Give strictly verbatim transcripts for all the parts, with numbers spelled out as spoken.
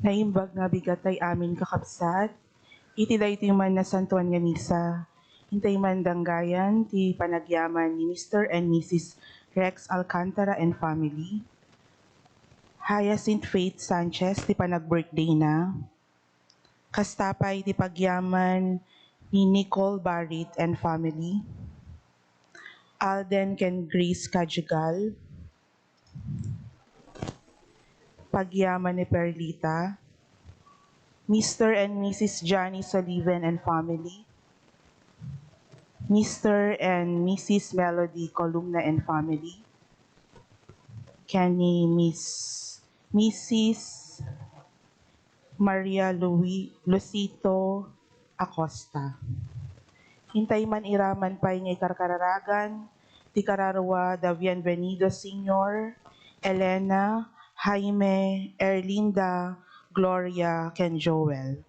Naimbag nga bigat tay amin, kakabsat, iti daytoy man nasantuan nga misa. Intay man danggayan ti panagyaman ni Mister and Missus Rex Alcantara and family. Hyacinth Faith Sanchez ti panag-birthday na. Kasta pay ti pagyaman ni Nicole Barit and family. Alden ken Grace Cajigal. Pagyaman ni Perlita. Mister and Missus Johnny Sullivan and family. Mister and Missus Melody Columna and family. Ken ni Miss, Missus Maria Louis Lucito Acosta. Intay man iraman pay nga ikarkararagan ti kararua da Bienvenido Senior, Elena, Jaime, Erlinda, Gloria, ken Joel.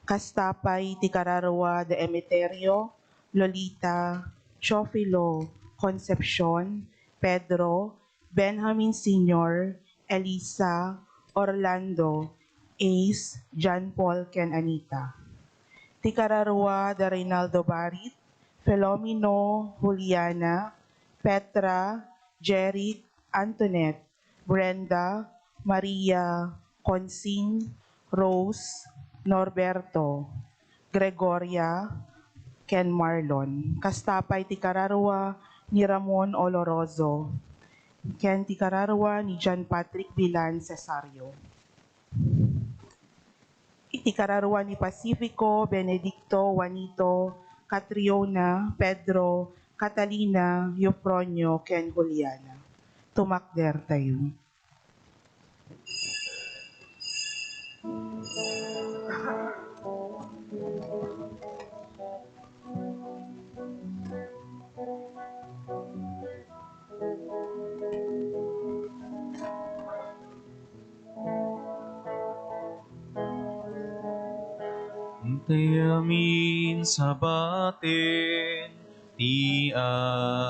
Kasta pay ti kararua da Emeterio, Lolita, Teofilo, Concepcion, Pedro, Benjamin Senior, Elisa, Orlando, Ace, John Paul, ken Anita. Ti kararua da Reynaldo Barit, Filomeno, Juliana, Petra, Jeric, Antoinette, Brenda, Maria, Consing, Rose, Norberto, Gregoria, ken Marlon. Kasta pay ti kararua ni Ramon Oloroso, ken ti kararua ni John Patrick Bilan Cesario. Iti kararua ni Pacifico, Benedicto, Juanito, Catriona, Pedro, Catalina, Eufronio, ken Juliana. Tumakder tayo. Intay amin sabaten ti Apo.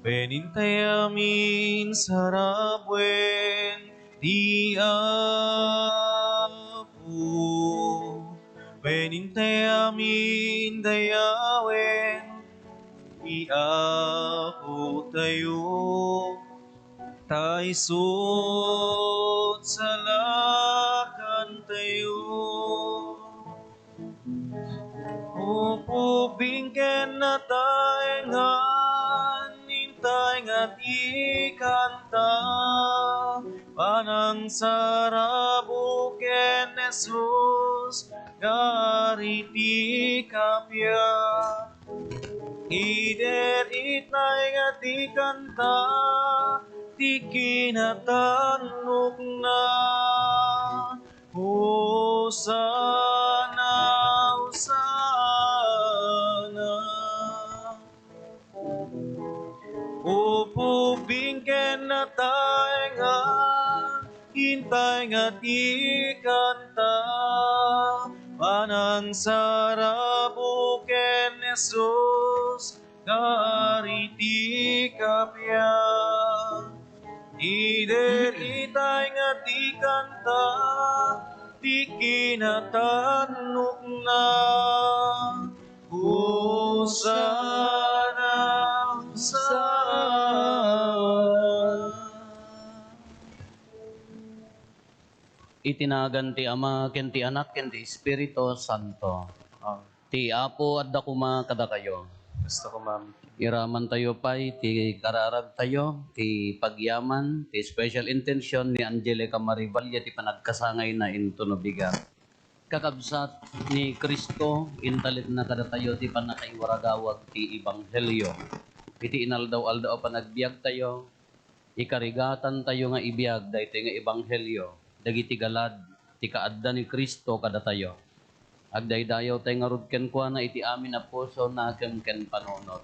Wen intay amin sarabuen ti Apo. Wen intay amin dayawen ti Apo tayo. Ta isut' salakantayo. Upuping ken nataengan, intay nga ti kanta, panangsarabuk ken Jesus, Kari ti kappia. Ider itay nga ti kanta ti kinatannokna. Hosanna, Hosanna. Upuping ken nataengan, intay nga ti kanta, panangsarabuk ken Jesus, Kari ti kappia. Ider itay nga ti kanta ti kinatannokna. Hosanna, Hosanna. Iti nagan ti Ama, ken ti Anak, ken ti Espiritu Santo. Amen. Ti Apo adda koma kadakayo. Kasta koma. Iramantayo pay ti kararagtayo, ti pagyaman, ti special intention ni Angelica Marivalle ti panagkasangayna intono bigat. Kakabsat, ni Cristo, intalekna kadatayo ti pannakaiwaragawag ti ebanghelio. Iti inaldaw-aldaw a panagbiagtayo, ikarigatantayo nga ibiag daytoy nga ebanghelio dagiti galad ti kaadda ni Cristo kadatayo. Agdaydayawtay ngarud kenkuana iti amin a puso, nakem, ken panunot.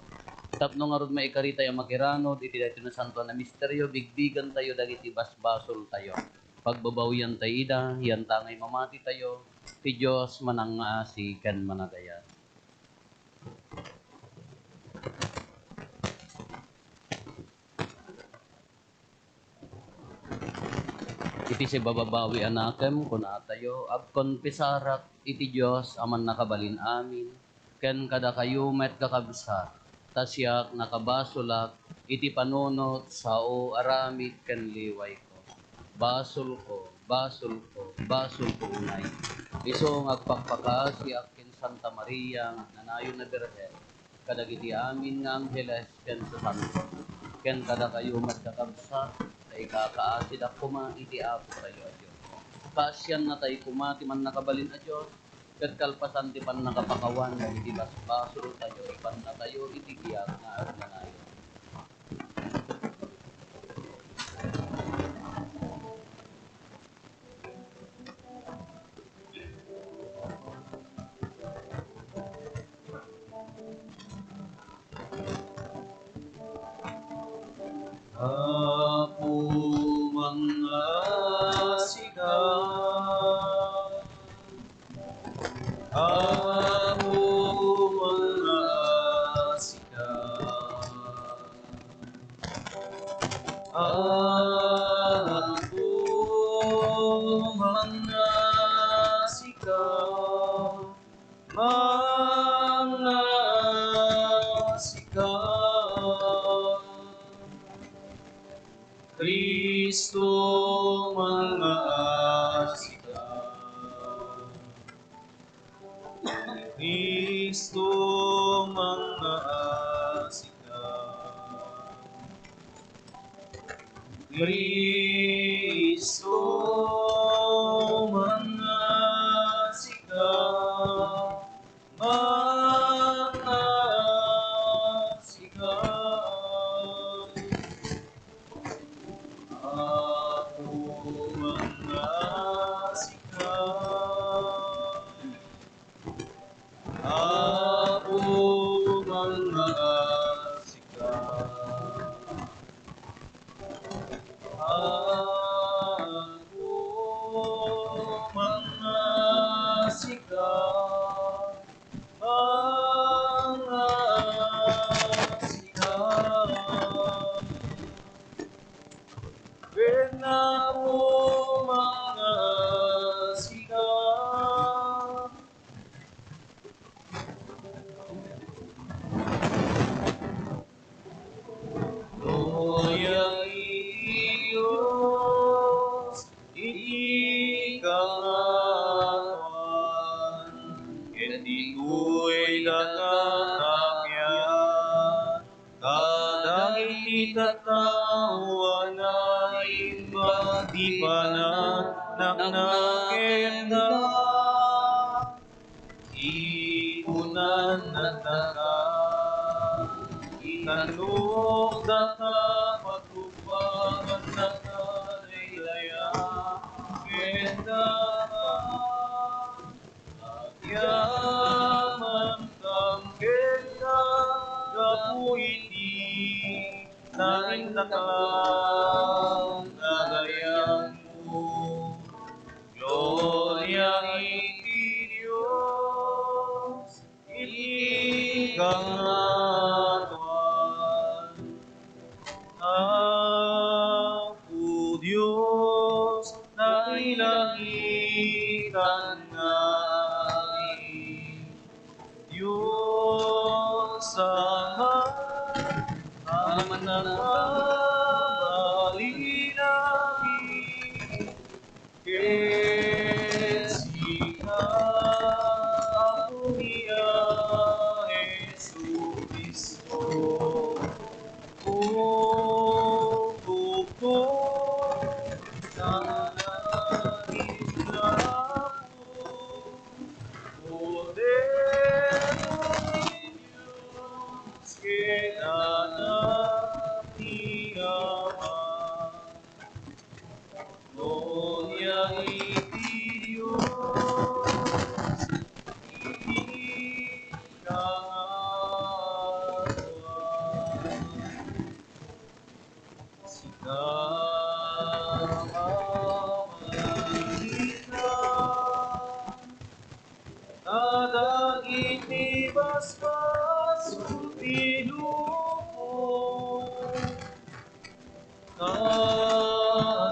Tapno ngarud maikaritay a makiranud iti daytoy nasantoan a misterio, bigbigantayo dagiti basbasoltayo. Pagbabawiantay ida, yantangay mamatitayo, ti Dios manangngaasi ken managayat. Iti sibababawi a nakem, kunatayo, agkonfesarak iti Dios a mannakabalin amin, ken kadakayo met, kakabsat, ta siak nakabasolak iti panunot, sao, aramid, ken liwayko. Basolko, basolko, basolko unay. Isu nga agpakpakaasiak ken Santa Maria nga agnanayon a Birhen, kadagiti amin nga angheles ken sasanto, ken kadakayo met, kakabsat, ta ikakaasidak koma iti Apotayo a Dios. Kaasiannatay koma ti mannakabalin a Dios, ket kalpasan ti pannakapakawan dagiti basbasoltayo, ibannatayo iti biag nga agnanayon. Apo, mangngaasika. Apo, mangngaasika. Apo, mangngaasika. Mangngaasika. Cristo, mangngaasika. Cristo, mangngaasika. Cristo, mangngaasika. Mangngaasika. Apo, mangngaasika. Apo, mangngaasika. Apo, mangngaasika. Mangngaasika. Wen, Apo, mangngaasika. Gloria iti Dios iti kangatoan, ket ditoy daganapian kadagiti tattao a naimbag ti panagnakenna. Ipunannataka, itanokdaka, pagrumbangannaka daydiay a kenka. Agyamanka kenka gapu iti naindaklan a dayagmo. Gloria iti Dios iti kangatoan. Apo Dios, nailangitan nga amin. Dios Ama, a mannakabalin amin. Ken sika, Apomi a Jesu-Cristo, o Tubtub, Anak ti Apo, Kordero ti Dios, ken Anak ti Ama. Gloria iti Dios iti kangatoan. Sika a Maria, kadagiti basbasol ti lubong, kaasian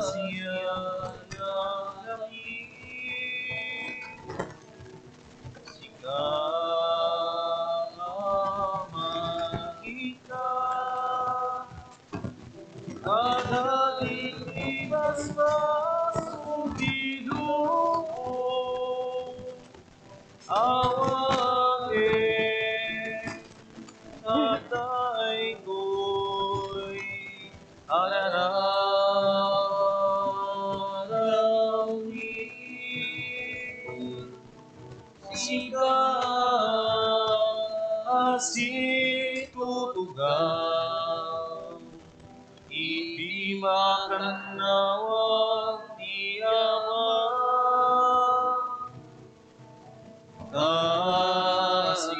Paspaso ti lubong, awanen, tatay ko'y arararawin. Sika a situtugaw iti makannawan ti Ama. Kaasiannakami.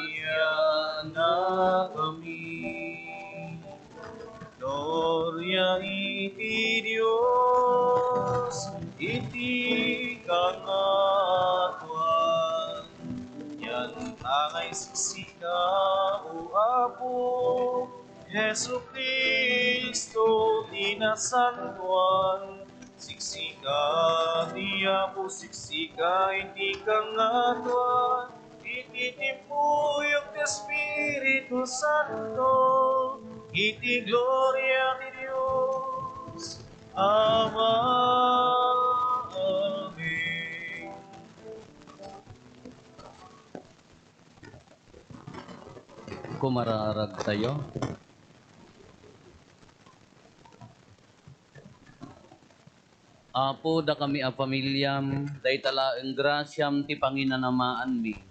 Gloria iti Dios iti kangatoan. Yan angay siksika, O Apo Jesu-Cristo, ti nasantoan. Siksika ti Apo, siksika iti kangatoan, iti timpuyog ti Espiritu Santo, iti gloria ti Dios Ama. Amen. Kumararag tayo. Apo, dakami a pamiliam, dayta laeng grasiam ti panginanamaanmi.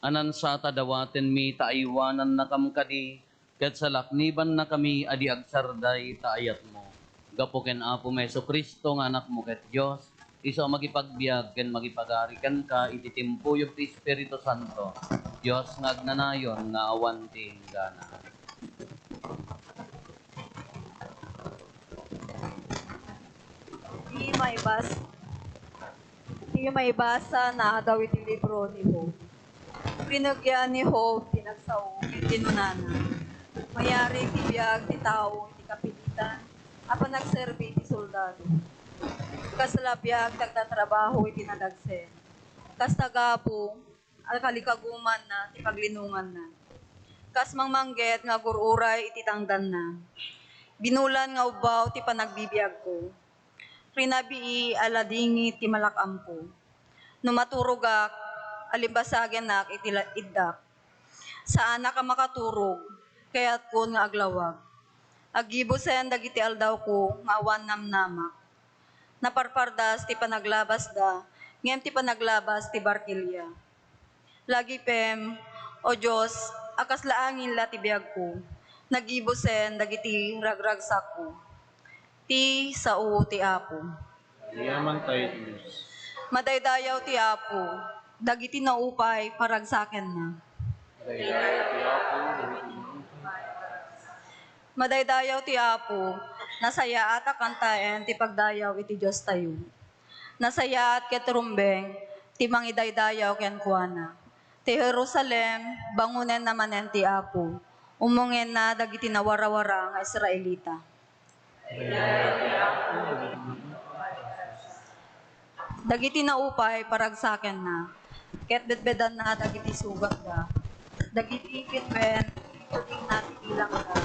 Anansata dawatenmi ta aywanannakam kadi, ket salaknibannakami a di agsarday ta ayatmo. Gapu ken Apomi Jesu-Cristo nga Anakmo ket Dios, isu a mangipagbiag ken mangipagari kenka iti timpuyog ti Espiritu Santo, Dios nga agnanayon nga awan ti inggana. Ti maibas-, ti maibasa naadaw iti libro ni Job. Rinugyan ni Job ti nagsao ket kinunana, "Mayarig ti biag ti tao iti kapilitan a panagserbi iti soldado. Kasla biag ti agtatrabaho iti nadagsen. Kasta gapu a kalikagumanna ti paglinonganna. Kas mangmangget nga agur-uray iti tangdanna. Binulan nga ubbaw ti panagbibiagko. Rinabii a ladingit ti malak-amko. No maturogak, alimbasagenak iti la-, iddak. Saanak a makaturog, kayatkon nga aglawag. Aggibusen dagiti aldawko nga awan namnamak. Naparpardas ti panaglabasda, ngem ti panaglabas ti barkelia. Lagipem, O Dios, a kasla angin la ti biagko, naggibusen dagiti ragragsakko." Ti sao ti Apo. Yaman tayo, Dios. Madaydayaw ti Apo, dagiti naupay paragsakenna. Madaydayaw ti Apo, dagiti naupay paragsakenna. Madaydayaw ti Apo, nasayaat a kantaen ti pagdayaw iti Diostayo. Nasayaat ket rumbeng ti mangidaydayaw kenkuana. Ti Jerusalem, bangonenna manen ti Apo, ummungenna dagiti nawarawara nga Israelita. Dagiti naupay paragsakenna, ket bedbedanna dagiti sugatda. Dagiti bituen, itudingna ti bilangda.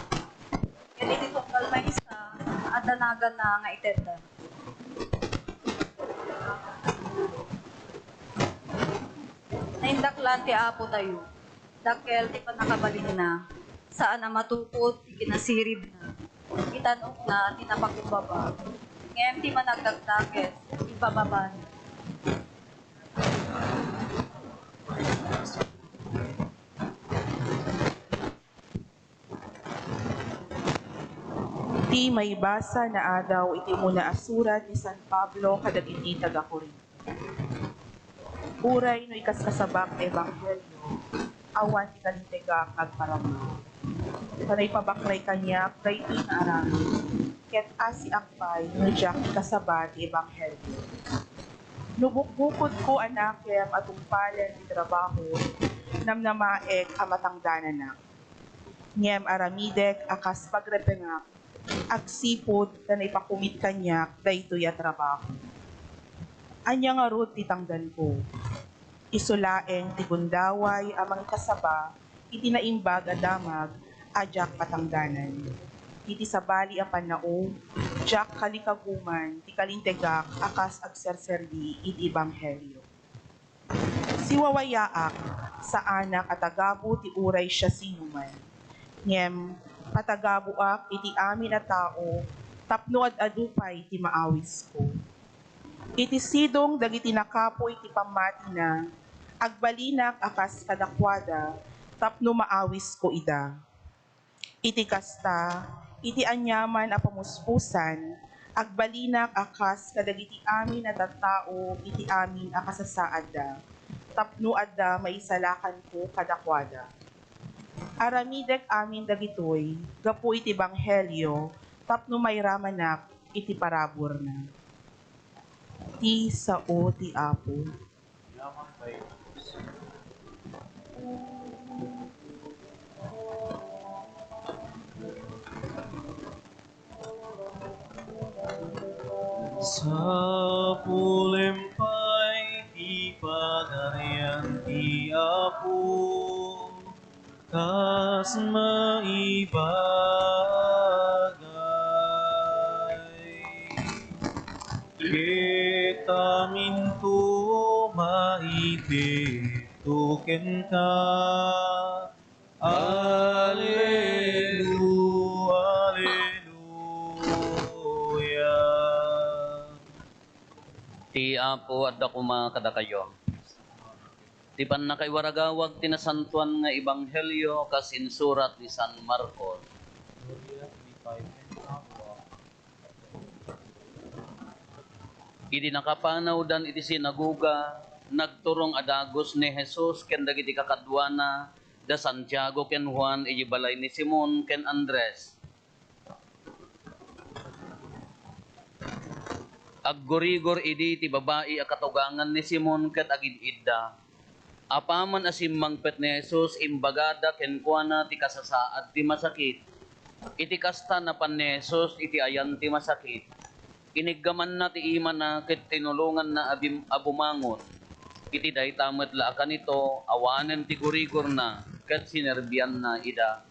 Ket iti tunggal maysa, adda naganna nga itedda. Naindaklan ti Apo tayo. Dakkel ti pannakabalinna, saan a matupod ti kinasiribna. Itan-okna ti napakumbaba, ngem ti managdakdakes, ipababana. Ti maibasa naadaw iti umuna a surat ni San Pablo kadagiti taga-Corinto. Uray no ikaskasabak ti ebanghelio, awan ti kalintegak nga agparama. Ta naipabakray kaniak daytoy nga aramid, ket asiak pay no diak ikasaba ti ebanghelio. No bukbukodko a nakem a tungpalen ti trabaho, namnamaek a matangdananak. Ngem aramidek a kas pagrepengak, agsipud ta naipakumit kaniak daytoy a trabaho. Ania ngarud ti tangdanko? Isu laeng ti gundaway a mangikasaba iti naimbag a damag a diak patangdanan. iti sabali a pannao, diak kalikaguman ti kalintegak a kas agserserbi iti ebanghelio. Siwawayaak, saanak a tagabu ti uray siasinoman. Ngem patagabuak iti amin a tao tapno ad-adu pay ti maawisko. Iti sidong dagiti nakapuy ti pammatina, agbalinak a kas kadakuada tapno maawisko ida. Iti kasta, iti aniaman a pamuspusan, agbalinak a kas kadagiti amin a tattao iti amin a kasasaadda, tapno adda maisalakanko kadakuada. Aramidek amin dagitoy gapu iti ebanghelio tapno mairamanak iti paraburna. Ti sao ti Apo. Sapulem pay ti Pagarian ti Apo. Kas maibagay, ket aminto maipitto kenka. Alelu-, Aleluya. Ti Apo adda koma kadakayo. Ti pannakaiwaragawag ti Nasantoan nga Ebanghelio kas insurat ni San Marcos. Idi nakapanawdan iti sinagoga, nagturong a dagus ni Jesus ken dagiti kakaduana, da Santiago ken Juan idiay balay ni Simon ken Andres. Aggurigor idi ti babai a katugangan ni Simon ket agid-idda. Apaman a simmangpet ni Jesus, imbagada kenkuana ti kasasaad ti masakit. Iti kasta, napan ni Jesus iti ayan ti masakit. Iniggamanna ti imana ket tinulonganna a bim-, a bumangon. Iti dayta met la a kanito, awanen ti gurigorna ket sinerbianna ida.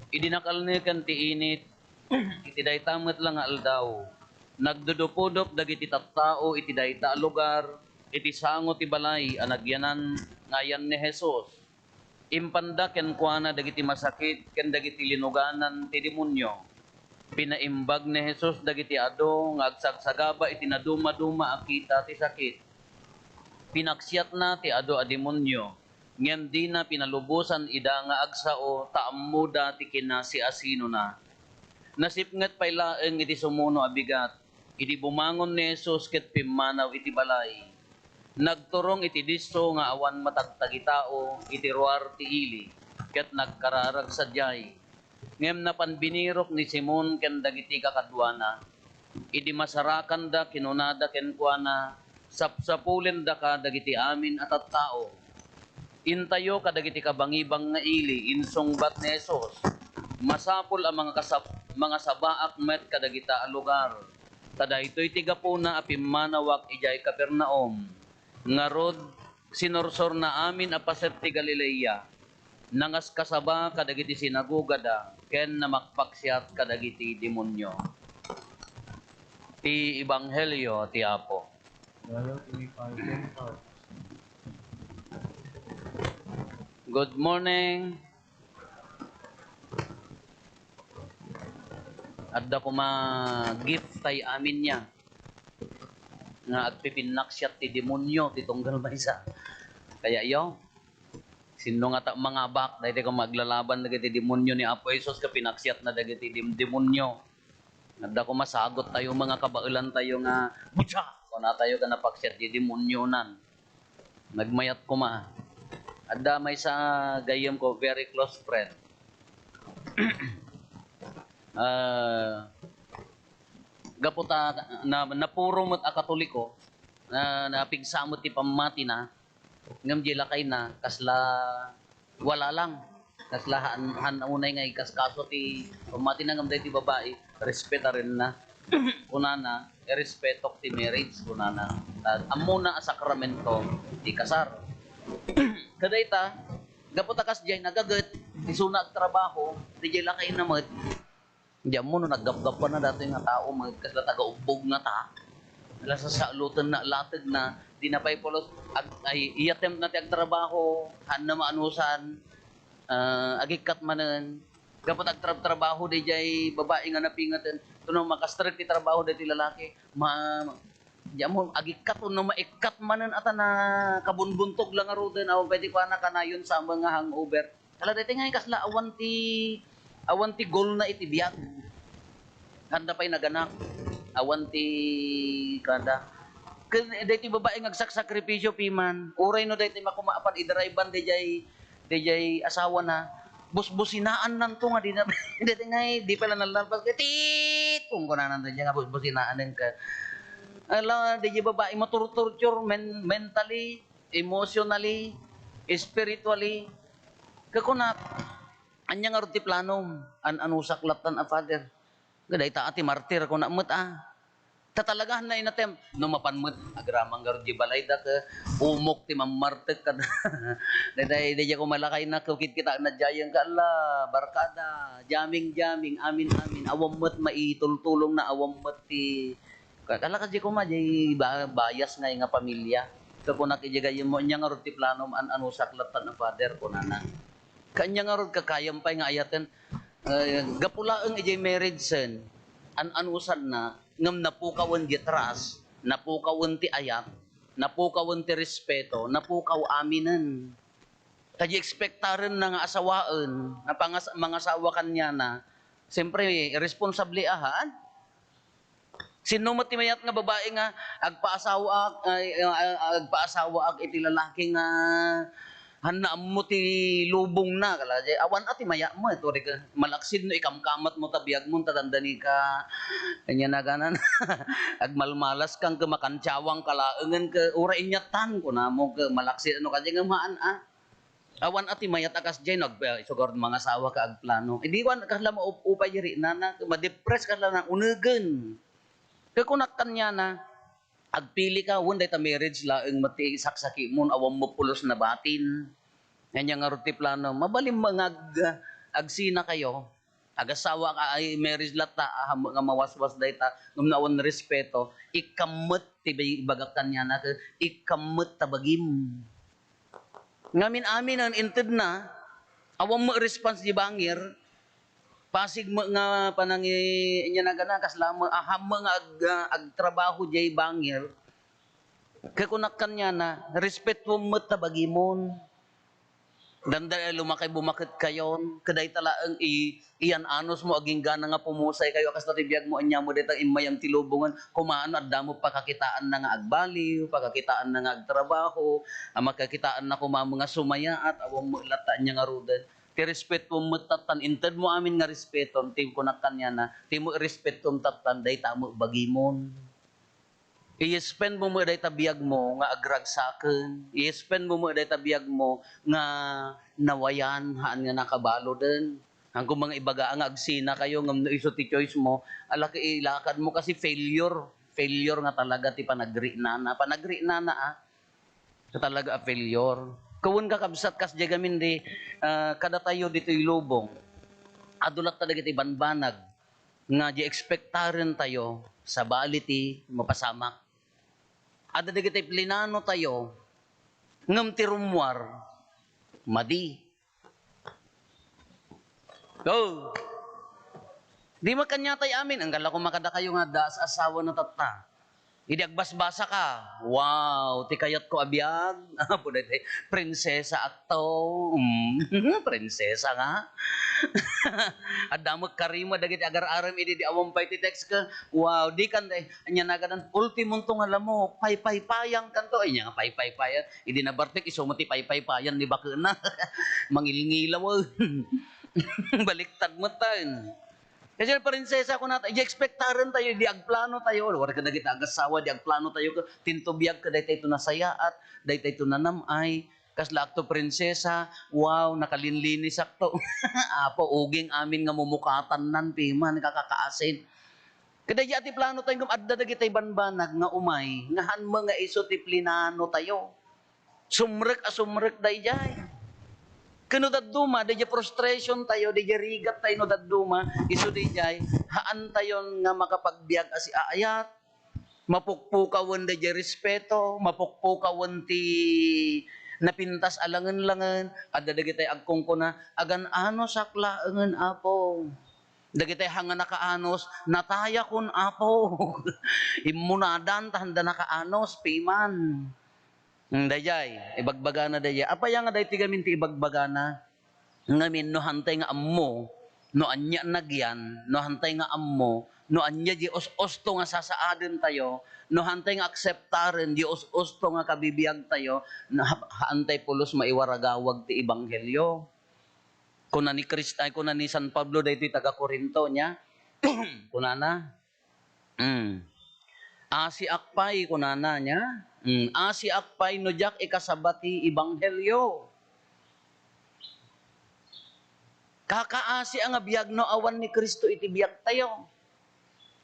Idi nakalneken ti init, iti dayta met la nga aldaw, nagdudupudop dagiti tattao iti dayta a lugar, iti sango ti balay a nagyanan nga ayan ni Jesus. Impanda kenkuana dagiti masakit ken dagiti linuganan ti demonio. Pinaimbag ni Jesus dagiti adu nga agsagsagaba iti nadumaduma a kita ti sakit. Pinaksiatna ti adu a demonio, ngem dina pinalubosan ida nga agsao ta ammoda ti kinasiasinona. Nasipnget pay laeng iti sumuno a bigat, idi bumangon ni Jesus ket pimmanaw iti balay. Nagturong iti disso nga awan matagtagitao iti ruar ti ili, ket nagkararag sadiay. Ngem napan binirok ni Simon ken dagiti kakaduana. Idi masarakanda, kinunada kenkuana, "Sapsapulendaka dagiti amin a tattao." "Intayo kadagiti kabangibang nga ili," insungbat ni Jesus. "Masapul a mangasab-, mangasabaak met kadagita a lugar. Ta daytoy ti gapuna a pimmanawak idiay Capernaum." Ngarud, sinursorna amin a paset ti Galilea. Nangaskasaba kadagiti sinagogada ken namakpaksiat kadagiti demonio. Ti Ebanghelio ti Apo. Good morning. Adda koma gift tay amin nia nga agpipinnaksiat ti demonio ti tunggal maysa. Kaya iyo, sinno ngata mangabak daytoy koma aglalaban dagiti demonio ni Apo Jesus ket pinaksiatna dagiti dem-, demonio. Adda koma sagot tayo, mga kabaelan tayo nga, "Butsa!" Kuna tayo nga napaksiat di demonionan. Nagmayat koma. Adda maysa gayyem ko, very close friend. Ah, gapu ta na, napuro met a Katoliko, na, napigsa met ti pammatina, ngem di lakayna, kasla wala lang. Kasla han, han unay nga ikaskaso ti pammatina ngem daytoy babai, respetarenna. Kunana, "Irespetok ti marriage," kunana. Ta ammona a sakramento ti kasar. Kadayta, gapu ta kasdiay nagaget, isuna agtrabaho, diay lakayna met. Diammo no naggapgapna datoy nga tao, met kasla taga-ubbog ngata. Ala, sasalutenna, lategna, di na pay pulos, ag-, ay, i-attempt na ti agtrabaho, haanna maanusan, ah, agikkat manen. Gapu ta agtrabtrabaho daydiay babai nga napingeten, tapno makastrek ti trabaho daytoy lalaki, ma-, diammo, agikkat wenno maikkat manen a ta nakabunbuntog la ngaruden, awan pay ti kuana, kanayon sa amin nga hangover. Ala, daytoy ngay kasla awan ti, awan ti goal na iti biag. Haanda pay naganak. Awan ti kada. Ken daytoy babai nga agsaksakripisyo piman. Uray no daytoy makuma-, apan idrivean daydiay, daydiay asawana. Busbusinaannanto nga di na, daytoy ngay, di pay la nalnalpas. Tit! Kung kunananto daydiay nga busbusinaanen ka. Ala, daydiay babai maturtorture men-, mentally, emotionally, spiritually. Kakunak, ania ngarud ti planom? An-anusak lattan a, Father. Dayta a ti martir, kuna met a. Ta talaga, haanna inatem. No mapan met, agraman ngarud di balay da, ket umok ti mammartek kad-, dayta, dayta ko malakay na, ket kitkita na diayen ka, ala, barkada, jamming, jamming, amin, amin. Awan met maitultulong na, awan met ti, ka-, kala ka di ko ma, di ba-, bias nga, nga pamilya. Ket kunak iti gayem mo, ania ngarud ti planom, an-anusak lattan a, Father, kunana. Kanya ngarud, kakayam pay nga ayaten, eh, gapu laeng idiay marriage sen, an-anusanna, ngem napukawen ti trust, napukawen ti ayat, napukawen ti respeto, napukaw aminen. Ta di ekspektarenna nga asawaen, nga pangas-, mangasawa kaniana, siyempre, responsable a haan. Sinno met ti mayat nga babai nga agpaasawaak, ay, ah, ah, agpaasawaak iti lalaki nga haanna ammo ti lubongna, kala, awan a ti mayat met, uray ka, malaksid no ikamkamatmo ta biagmo ta dandani ka, ania naganan, agmalmalas kan ka, makantiawang ka laengen ka, uray inyatan, kunamo ka, malaksid, ano, kadi nga maan, ah. Awan a ti mayat a kasdiay no ag-, ah, isu garud mangasawa ka agplano. Idi wan kasla maup-upay di rinana, madepress kasla na unegen. Ket kunak kaniana, agpili ka, wen dayta marriage laeng met ti saksakimon, awan met pulos nabatin. Ania ngarud ti plano? Mabalin nga ag-, agsinakayo. Agasawa ka, ay, marriage latta, ahan met nga mawaswas dayta, ngem no awan respeto, ikkam met ti bay-, ibagak kaniana, ket ikkam met ta bagim. Ngamin aminen, intedna, awan met response di bangir, pasig met nga panangi-, ania nagana, kasla met, ahan met nga ag-, agtrabaho diay bangir, ket kunak kaniana, respetuem met ta bagimon. Dandani a lumakay bumaketkayon, ket dayta laeng i-, iyan-anusmo aginggana nga pumusaykayo a kasta ti biagmo, ania met dayta immayam ti lubongen, kumaano adda met pakakitaanna nga agbaliw, pakakitaanna nga agtrabaho, a makakitaanna koma nga sumayaat, awan met latta ania ngaruden. Ti respetuem met tattan, intedmo amin nga respeton, ti kunak kaniana, ti met respetuem tattan, dayta met bagimon. I-spend mo met dayta biagmo nga agragsaken. I-spend mo met dayta biagmo nga nawayan, haan nga nakabaluden. Haan koma nga ibaga nga agsinakayo, ngem no isu ti choice mo, ala, ilakadmo kasi failure. Failure nga talaga ti panagrinana. Panagrinana, ah. Nga talaga a failure. Ket wen, kakabsat, kasdiay gamin di, ah, kadatayo ditoy lubong. Adu latta dagiti banbanag nga di ekspektarentayo, sabali ti mapasamak. Adda dagiti plinanotayo, ngem ti rummuar, madi. Oh! Di makaniatay amin, anggal ako makadakayo nga adda as-asawa na tatta. Idi agbasbasa ka, "Wow, ti kayatko a biag." Apo daytoy, prinsesa akto. Mm, prinsesa nga. Adda met karima dagiti agar-arem idi di awan pay ti text ka. "Wow, di kan day." Ania nagadan, ultimonto nga lamok, paypaypayang kanto. Ania nga paypaypayang? Idi nabartek, isu met ti paypaypayan ni bakena. Mangilngilaw. Baliktad met tayo. Kasi prinsesa, kunata, di ekspektarentayo, di agplanotayo, wala kadagiti agasawa, di agplanotayo, tinto biag ka, daytay to nasayaat, daytay to nanam-ay, kasla akto prinsesa, wow, nakalinlinis akto. Apo, uging amin nga mumukatannan, piman, kakakaasin. Kadaydi ti planotayo, ngem adda dagiti banbanag nga umay, nga haan met nga isu ti plinanotayo. Sumrek a sumrek daydiay. Ken no dadduma, daydiay frustration tayo, daydiay rigat tayo no dadduma, isu daydiay, haan tayon nga makapagbiag a siaayat, mapukpukawen daydiay respeto, mapukpukawen ti napintas a langen-langen, adda dagitay agkunkuna, "Agan-anosak laengen, Apo." Dagitay haan nga nakaanos, "Natayakon, Apo." Immunadan ta handa nakaanos, piman. Hmm, daydiay, ibagbagana daydiay. Apay nga daytoy gamin ti ibagbagana? Ngamin, no hantay nga ammo, no ania nagyan, no hantay nga ammo, no ania di us-usto nga sasaaden tayo, no hantay nga akseptaren di us-usto nga kabibiag tayo, na ha-, haantay pulos maiwaragawag ti ebanghelio. Kuna ni Crist-, ay, kuna ni San Pablo daytoy taga Corinto, nia? Kunana, Mm. "Asiak pay," kunana, nia? Mm. "Asiak pay no diak ikasaba ti ebanghelio." Kakaasi a nga biag no awan ni Cristo iti biagtayo.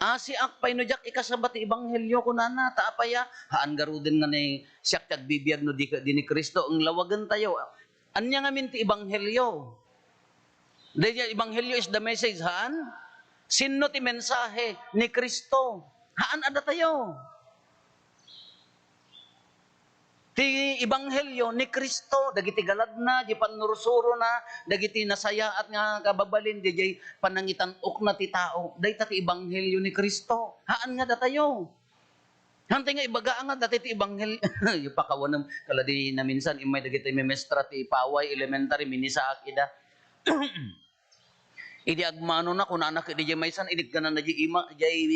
"Asiak pay no diak ikasaba ti ebanghelio," kunana, ta apay a? Haan garuden nga ni siak ti agbibiag no di, di ni Cristo. Ang lawagentayo, ania ngamin ti ebanghelio? Daydiay ebanghelio is the message, haan? Sinno ti mensahe? Ni Cristo. Haan a datayo. Ti ebanghelio ni Cristo, dagiti galadna, di pannursurona, dagiti nasayaat nga kababalin, daydiay panangitan-okna ti tao. Dayta ti ebanghelio ni Cristo. Haan nga datayo. Hantay nga ibaga nga dati ti ebanghelio, pakawanem, kala di naminsan, immay dagiti memestra ti Paway Elementary, minisaak ida. Idi agmanona, kunana ket diay maysan, iniggananna diay ima, diay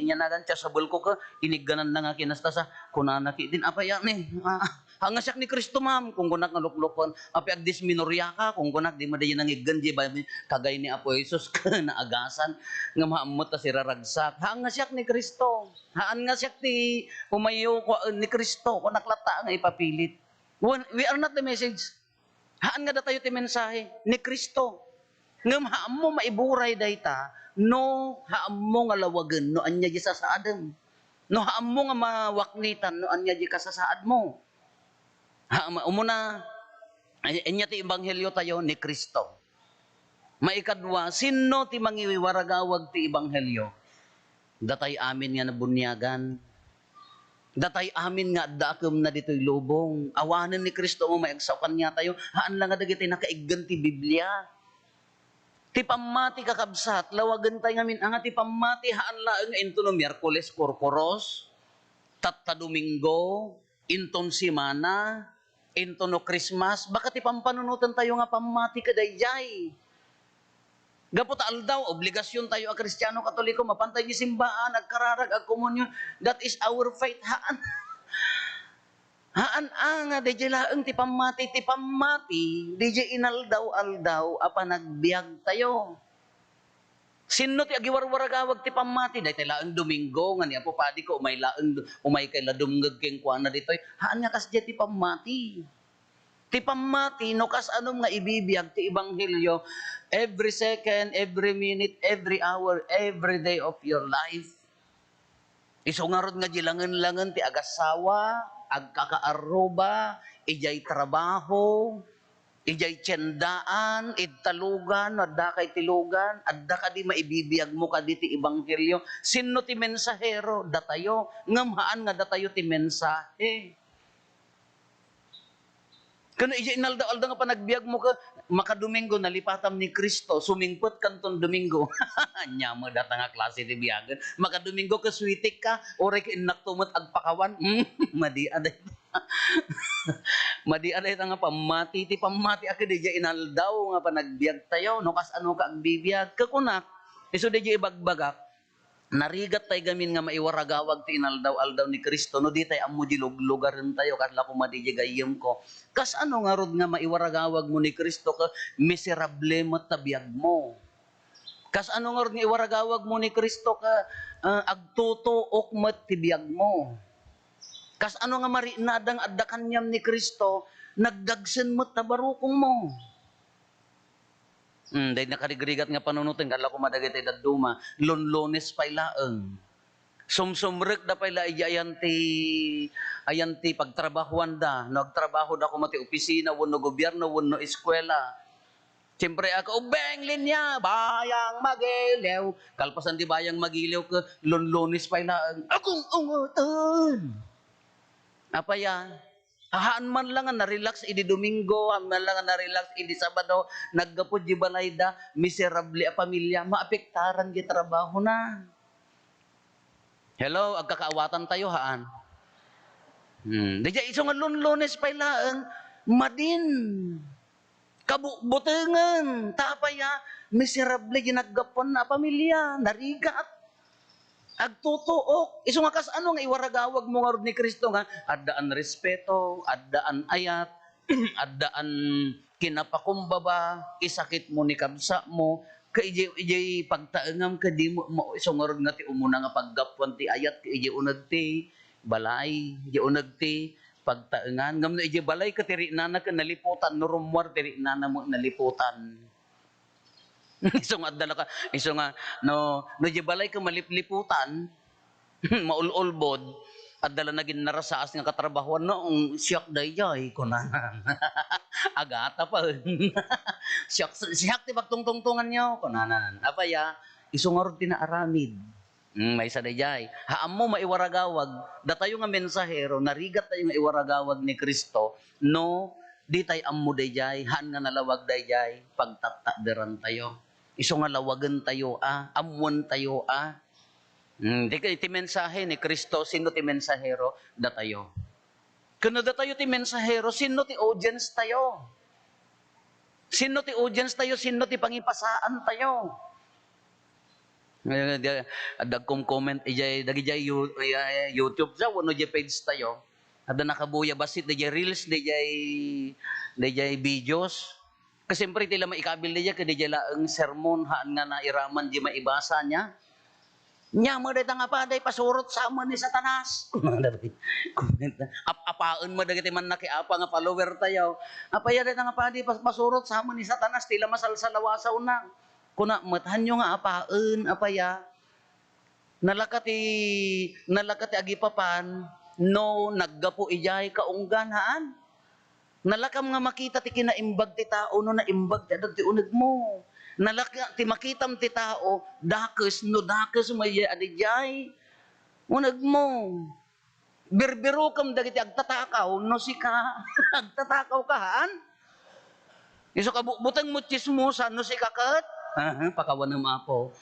inyanagan, chasuble ko ket iniggananna nga kinastasa. Kunana ketdin, "Apay a ni, ah, haan nga siak ni Cristo, ma'am," kunkunak nga lukluken. "Apay agdismenoriaka," kunkunak, "Dimo diay nangiggan diay ba-, kagay ni Apo Jesus ken naagasan. Ngem haan met ta siraragsak. Haan nga siak ni Cristo. Haan nga siak ti umayo ko, ni Cristo," kunak latta nga ipapilit. When, we are not the message. Haan nga datayo ti mensahe ni Cristo. Ngem haanmo maiburay dayta no haanmo nga lawagen no ania di sasaadem. No haanmo nga mawaknitan no ania di kasasaadmo. Ha, ma-, umuna, ay, ania ti ebanghelio tayo ni Cristo. Maikadua, sinno ti mangiwaragawag ti ebanghelio? Datay amin nga nabuniagan. Datay amin nga adda a kemna ditoy lubong. Awanen ni Cristo nga mayagsaw kaniatayo. Haan la nga dagiti nakaiggan ti Biblia. Ti pammati, kakabsat, lawagentay ngamin. Anga ti pammati, haan laeng nga intono Miyerkules, Kurkuros, tatta Domingo, inton semana, intono Christmas, baka ti pampanunoten tayo nga pammati kadaydiay. Gapu ta aldaw, obligasion tayo a Kristiano Katoliko, mapantay di simbaan, agkararag, agkomunion. That is our faith. Haan. Haan a nga, daydiay laeng ti pammati. Ti pammati, daydiay inaldaw-aldaw a panagbiag tayo. Sinno ti agiwarwaragawag ti pammati? Daytoy laeng Domingo nga ni Apo Padi ko, umay laeng, umay kay la dumngeg kenkuana ditoy. Haan nga kasdiay ti pammati. Ti pammati, no kasanom nga ibibiag ti ebanghelio, every second, every minute, every hour, every day of your life. Isu ngarud nga di langen-langen ti agassawa, agkakaarruba, idiay trabaho, idiay tiendaan, id talugan, no adda kay ti lugan, adda kadi maibibiagmo kadi ti ebanghelio? Sinno ti mensahero? Datayo. Ngem haan nga datayo ti mensahe. Ken idiay inaldaw-aldaw nga panagbiagmo ket makadomingo, nalipatam ni Cristo, sumingpet kanton Domingo. Ania met data nga klase ti biagen? Makadomingo ket sweetik ka, uray ket innakto met agpakawan. Hmm, madi a dayta. Madi a dayta nga pammati. Ti pammati a ket idiay inaldaw nga panagbiag tayo. No kasano ka agbibiag? Ket kunak, isu diay ibagbagak, narigat tay gamin nga maiwaragawag ti inaldaw-aldaw ni Cristo no di tay ammo di luglugarentayo, kasla koma di gayyemko. Kasano ngarud nga maiwaragawagmo ni Cristo ket miserable met ta biagmo? Kasano ngarud nga iwaragawagmo ni Cristo ket, ah, agtutuok met ti biagmo? Kasano nga marinada nga adda kaniam ni Cristo, nagdagsen met ta barukongmo? Hmm, daydi nakarigrigat nga panunoten, kasla koma dagiti dadduma, Lunlunes pay laeng. Sumsumrekda pay la idiay ayan ti, ayan ti pagtrabahuanda. No agtrabahoda koma ti opisina wenno gobierno wenno eskuela. Siyempre, ako, "Ubeng linya, bayang magiliw." Kalpasan ti bayang magiliw, ke, lunlunes pay laeng, "Agong-ungoten." Apay a? Haan man la nga na-relax idi Domingo, haan man la nga na-relax idi Sabado, naggapu di balayda, miserable a pamilya, maapektaran di trabahona. Hello, agkakaawatan tayo, haan? Hmm, di isu nga Lun-, Lunes pay laeng, madin. Kabubutengen, ta apay a, miserable di naggapuan a pamilya, narigat. Agtutuok. Isu nga kasano nga iwaragawag mo ngarud ni Cristo nga addaan respeto, addaan ayat, addaan kinapakumbaba, isakit mo ni kabsa mo, ka ijay, ijay pagtaengam ka di mo, mo, isu ngarud nga ti umuna nga paggapuan ti ayat, ka ijay uneg ti balay, ijay uneg ti pagtaengan. Ngem no ijay balay ka ti riknana ken naliputan, no rummuar ti riknana mo naliputan. Isu nga adda la ka, isu nga, no, no ijay balay ka malipliputan, maul-ulbod, adda la naginnarasaas nga katrabahoan, no, "Siak daydiay," kunana. Agatapen. "Siak, siak ti pagtungtungtonganyo," kunana. Apay a, isu ngarud ti naaramid. Hmm, maysa daydiay. Ha ammo maiwaragawag, datayo nga mensahero, narigat tayo nga iwaragawag ni Cristo, no, ditay ammo daydiay, haan nga nalawag daydiay, pagtattaderan tayo. Isu nga lawagen tayo a, ammoen tayo a. Hmm, di kay ti mensahe ni Cristo, sino ti mensahero? Datayo. Ken no datayo ti mensahero, sino ti audience tayo? Sino ti audience tayo? Sino ti pangipasaan tayo? Ngayon, di, adda agkom-comment ijay, dagijay You-, ijay YouTube sa, wenno ijay page tayo. Adda nakabuya bassit, dagijay reels, dagijay, dagijay videos. Ket siyempre, ti la maikabil daydiay, ket daydiay laeng sermon, haan nga nairaman di maibasa niya. Nia met dayta nga padi, pasurot sa amin ni Satanas. Ap-apaen met dagiti mannakiapa nga follower tayo. Apay a dayta nga padi, pas-, pasurot sa amin ni Satanas, ti la masalsalawasawna. Kuna met, hanyo nga apaen, apay a? Nalaka ti, nalaka ti agipapan, no, naggapu idiay kaunggan, haan? Nalakam nga makita ti kinaimbag ti tao no naimbag ti adda ti unegmo. Nalaka ti makitam ti tao, dakes no dakes met idiay a didiay unegmo. Birbirokem dagiti agtatakaw no sika agtatakaw ka, haan? Isu kabutbutengmo tsismosa no sika ket, aha, pakawanem, Apo.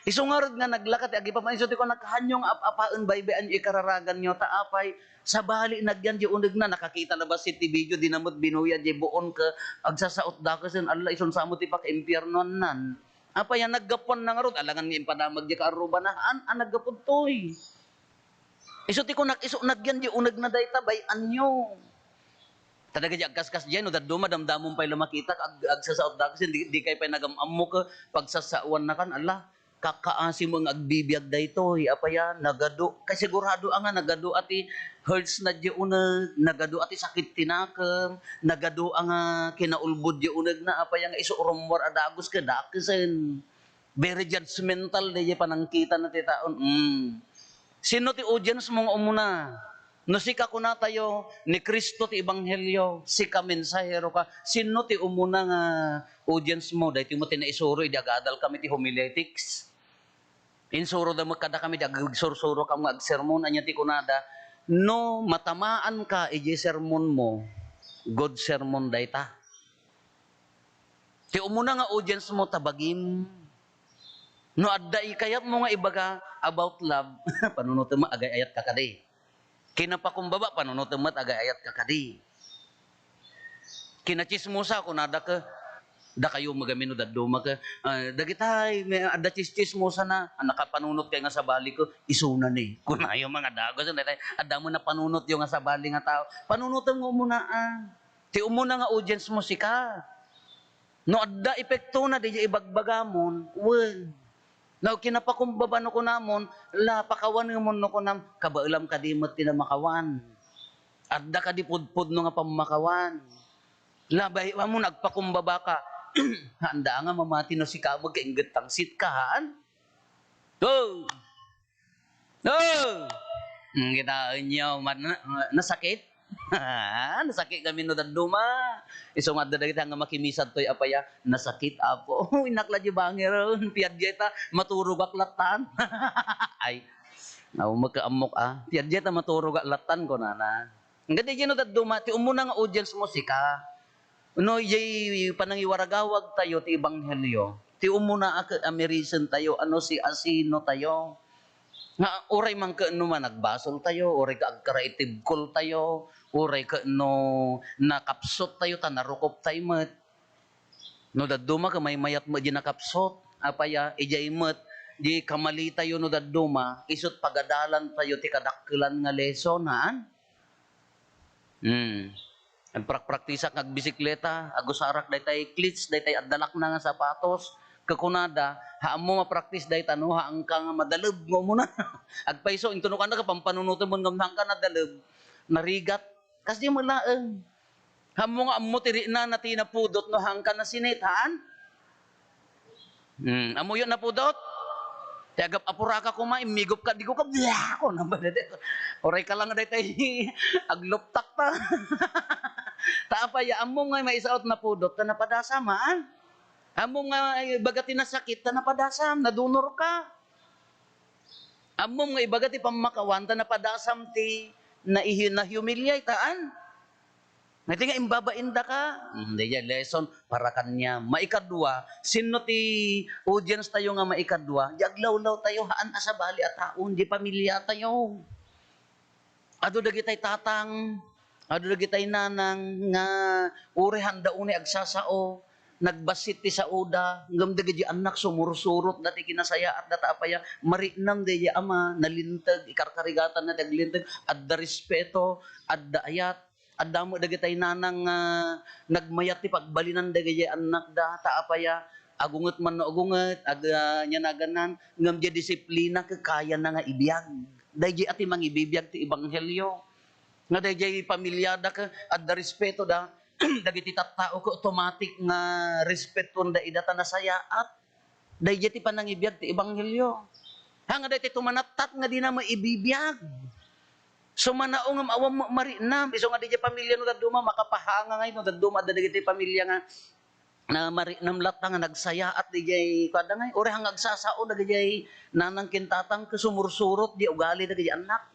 Isu ngarud nga naglaka ti agipapan, isu ti kunak, hanyo nga ap-apaen, baybay-anyo ikararaganyo, ta apay, sabali nagyan di unegna, nakakita la bassit ti video, dina met binuya di buon ket agsasaot dakesen, alla, isun sa mo ti pakaimpiarnoannan. Apay a naggapuanna ngarud, alangan nga impadamag di kaarrubana, haan a naggapu ditoy. Isu ti kunak, isu nagyan di unegna dayta, bay-anyo. Ta dagiti agkaskas diay, no dadduma, damdamon pay la makita, ag-, agsasaot dakes, di, di kay pay nagam-ammo ket pagsasaoannakan, ala, kakkaasi mo nga agbibiag daytoy, apay a, nagadu, kay sigurado a nga nagadu a ti herds na di uneg, nagadu a ti sakit ti nakem, nagadu a nga kinaulbod di unegna, apay a nga isu rummuar a dagus ket dakesen. Very judgmental daydiay panangkitana ti tao. Mm. Sino ti audience mo nga umuna? No sika, kunatayo, ni Cristo ti ebanghelio, sika mensahero ka, sino ti umuna nga audience mo? Daytoy met ti naisuro idi agadal kami ti homiletics. Insuroda met kadakami di agsursuro kam nga agsermon, ania ti kunada? No matamaan ka idiay sermon mo, good sermon dayta. Ti umuna nga audience mo, ta bagim. No adda ikayatmo nga ibaga about love, panunotem met agay-ayat ka kadi. Kinapakumbaba, panunotem met agay-ayat ka kadi. Kinatsismosa, kunada ket, dakayo met gamin no dadduma ket, ah, dagitay, may adda tsistsismosana, a nakapanunot kay nga sabali ket, isuna ni. Kunayo nga dagus, daytay, adda met napanunotyo nga sabali nga tao. Panunotem nga umuna, ah. Ti umuna nga audience mo, sika. No adda epektona, daydiay ibagbagamon, wen. No kinapakumbaba no kunamon, la, pakawanemon no kunam, kabaelam kadi met ti namakawan. Adda kadi pudpudno nga pammakawan. La, bay-, ammon, agpakumbaba ka. Haanda nga mamati no sika met ket ingget tangsit ka, haan? Go! Go! Hmm, kitaenyo, man-, nasakit? Nasakit kami no dadduma. Isu nga adda dagiti nga makimisad toy apaya, "Nasakit, Apo." Innak la di bangir, piadya ta, maturogak lattan. Ay, aw, magkaammok, ah. "Piadya ta, maturogak lattan," kunana. Ngadi no dadduma, ti umuna nga audience mo, sika. No, ijay panangiwaragawag tayo ti ebanghelyo, ti umuna a, a merisen tayo, ano, si asino tayo. Nga, uray man ket no managbasol tayo, uray ka agkaraitibkol tayo, uray ket no nakapsot tayo, ta narukop tayo met. No dadduma, ket maymayat met di nakapsot. Apaya, ijay met, di kamali tayo no dadduma, isut pagadalan tayo ti kadakkelan nga lesson, haan? Hmm. Agprakpraktisak nga agbisikleta, agusarak daytay cleats, daytay addalakna nga sapatos. Kakunada, "Ha, ammo mapraktis dayta no haanka nga madaleb," nga umuna. Agpayso, intunokanna ka pampanunoten mo nga haanka nadaleb, narigat. Kasdi met laeng. "Ha, ammo nga ammo ti riknana ti napudot no haanka nasinit," haan? Hmm, ammoyo napudot? Ti agap-apuraka koma, immigup ka, di ko ka, blah! Ko na ba dede? Uray ka lang daytay agluptak ta. Ta apay, ammom nga maisaot napudot ta napadasam, haan? Ammom nga ibaga ti nasakit ta napadasam, nadunor ka. Ammom nga ibaga ti pammakawan ta napadasam ti naihi-, nahumiliate, haan? Nga ti nga imbabain daka, mm, daydiay lesson para kaniam. Maikadua, sinno ti audience tayo nga maikadua? Di aglawlaw tayo, haan a sabali a tao, di pamilya tayo. Adu dagitay tatang, adu dagitay nanang nga uray haanda unay agsasao, nagbassit ti saoda, ngem dagiti annak sumursurot dati kinasayaat data apaya, mariknam daydiay ama, nalinteg, ikarkarigatanna ti aglinteg, adda respeto, adda ayat, Adda met dagitay nanang nga nagmayat ti pagbalinan dagiti annakda, ta apaya, agunget man no agunget, ag-, ah, ania naganna, ngem diay disiplina ket kayana nga ibiag. Daydiay a ti mangibibiag ti ebanghelio. Nga daydiay pamiliada ket adda respetoda, dagiti tattao ket automatic nga respetuenda ida ta nasayaat. Daydiay ti panangibiag ti ebanghelio. Ha, nga daytoy tumanattat nga dina maibibiag. Sumanao ngem awan ma-, mariknam. Isu nga daydiay pamilya no dadduma, makapahanga ngay no dadduma adda dagiti pamilya nga, na mariknam latta nga nagsayaat daydiay kuada ngay. Uray nga agsasao dagijay nanang ken tatang ket sumursurot di ugali dagijay annak.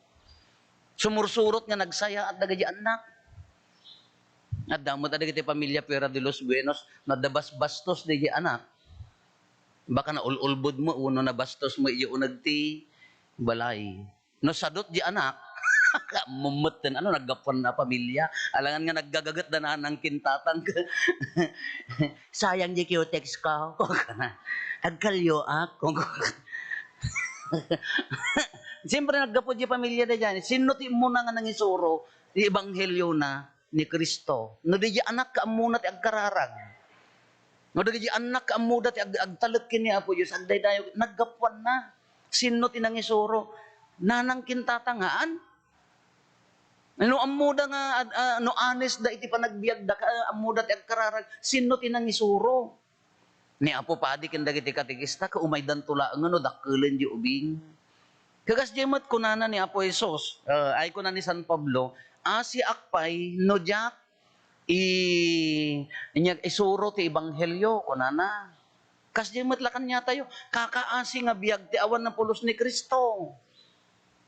Sumursurot nga nagsayaat dagijay annak. Adda met dagiti pamilya Fuera de los Buenos, nadda basbastos daydiay anak. Baka naul-ulbod mo, wenno nabastos mo idiay uneg ti balay. No sadot di anak, mummetten, ano, naggapuan a pamilya. Alangan nga naggagaget da nanang ken tatang. "Sayang di cutex ko." Agkalioak. Siyempre, naggapu di pamilya da diay. Sinno ti immuna nga nangisuro ti ebanghelio na? Ni Cristo. No, daydiay annak, ammona ti agkararag. No, dagiti annak, ammoda ti ag-, agtalek ken ni Apo Dios, agdaydayaw, naggapuanna. Sinno ti nangisuro? Nanang ken tatang, haan? No ammoda nga, ad-, ah, no honest da iti panagbiagda, ka-, ammoda ti agkararag, sinno ti nangisuro? Ni Apo Padi ken dagiti katekista, ket umaydanto laeng no dakkelen diay ubing. Ket kasdiay met kunana ni Apo Jesus, ah, ay kuna ni San Pablo, "Asiak pay no diak i-, inyag isuro ti ebanghelio," kunana. Kasdiay met la kaniatayo, kakaasi nga biag ti awan napulos ni Cristo.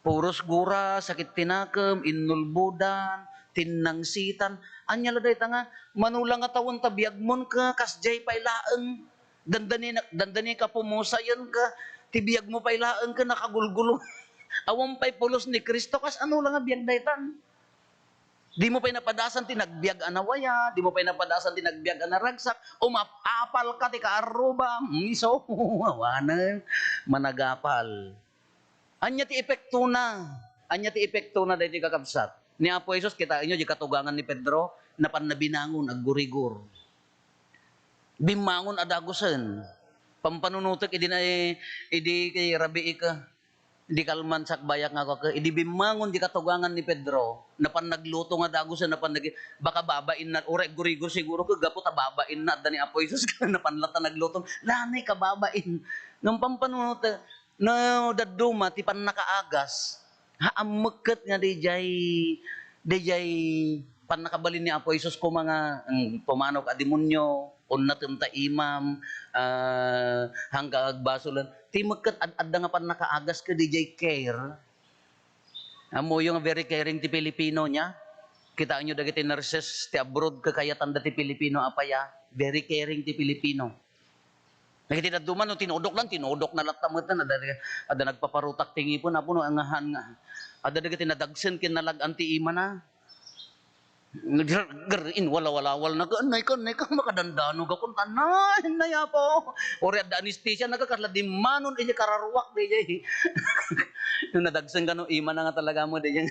Puros gura, sakit ti nakem, innulbodan, tinnangsitan. Ania la dayta nga, mano la nga tawen ta biagmon ket kasdiay pay laeng. Dandani na, dandani ka pumusayen ket ti biagmo pay laeng ket nakagulgulo. Awan pay pulos ni Cristo, kasano la nga biag daytan? Dimo pay napadasan ti nagbiag a nawaya, dimo pay napadasan ti nagbiag a naragsak, umap-apal ka ti kaarruba, mm, isu, awanen, managapal. Ania ti epektona? Ania ti epektona daytoy, kakabsat? Ni Apo Jesus, kitaenyo, di katugangan ni Pedro, napanna binangon, aggurigor. Bimmangon a dagusen. Pampanunotek idi na, idi kay rabii ka, di kalman sakbayak nga ako ka, idi bimmangon di katugangan ni Pedro, napan nagluto nga dagusen, napan nag-, baka babain na, uray aggurigor siguro ka, gapu ta babain na, adda ni Apo Jesus, napan latta nagluto, lanay ka babain. Ngem pampanunotek, No dadduma ti pannakaagas, ha, ammekket nga dijay, dijay pannakabalin ni Apo Jesus koma nga, mm, pumanaw ka a demonio, unnatem ta imam, ah, hangka agbasolen. Ti mekket ad-, adda nga pannakaagas ket dijay care. Ammoyo nga very caring ti Pilipino nia. Kitaenyo dagiti nurses ti abroad, kakayatanda ti Pilipino a paya. Very caring ti Pilipino. Dagiti dadduma, no tinudok lang, tinudok na latta met, adda, adda nagpaparutak ti ngipen, apo no, angahan nga. Adda dagiti nadagsen ken nalag-an ti imana. Ger-, ger-, inwalawalawal na, "Annay ka, annay ka, makadandano gapon, annay, annay, apo." Uri adda anesthesia, nagkakasla dimmanon, iti kararuak, di jay. No nadagsen ka, no, imana nga talaga mo, di jay,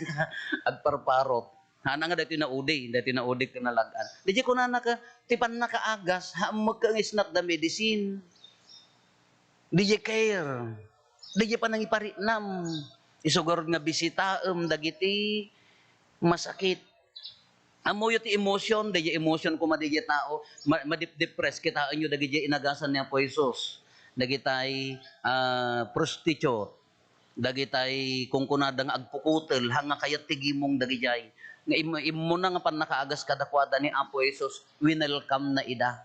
agparparot. Hana nga daytoy naudi, daytoy naudi ken nalag-an. Di jay kunana ka, ti pannakaagas, ha, ammekka nga is not the medicine. Di jay care. Di jay panangiparinam. Isu garud nga bisitaem dagiti masakit. Ammoyo ti emotion, di jay emotion koma di jay tao, ma-, madep-, depressed, kitaenyo dagiti inagasan ni Apo Jesus. Dagitay, ah, prostitute. Dagitay kunkunada nga agpukutel, ha nga kayat ti gimong dagijay. Nga im-, immuna nga pannakaagas kadakuada ni Apo Jesus, winelcome na ida.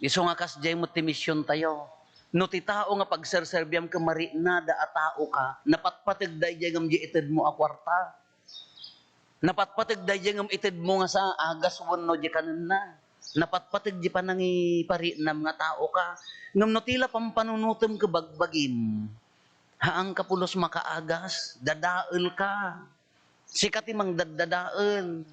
Isu nga kasjay met ti misiontayo. No ti tao nga pagserserbiam ket mariknada a tao ka, napatpateg dayjay ngem di itedmo a kuarta. Napatpateg dayjay ngem itedmo nga sa agas wenno di kanenna. Napatpateg di panangiparinam nga tao ka. Ngem no ti la pampanunotem ket bagbagim, haanka pulos makaagas, dadael ka. Sika ti mangdaddadael.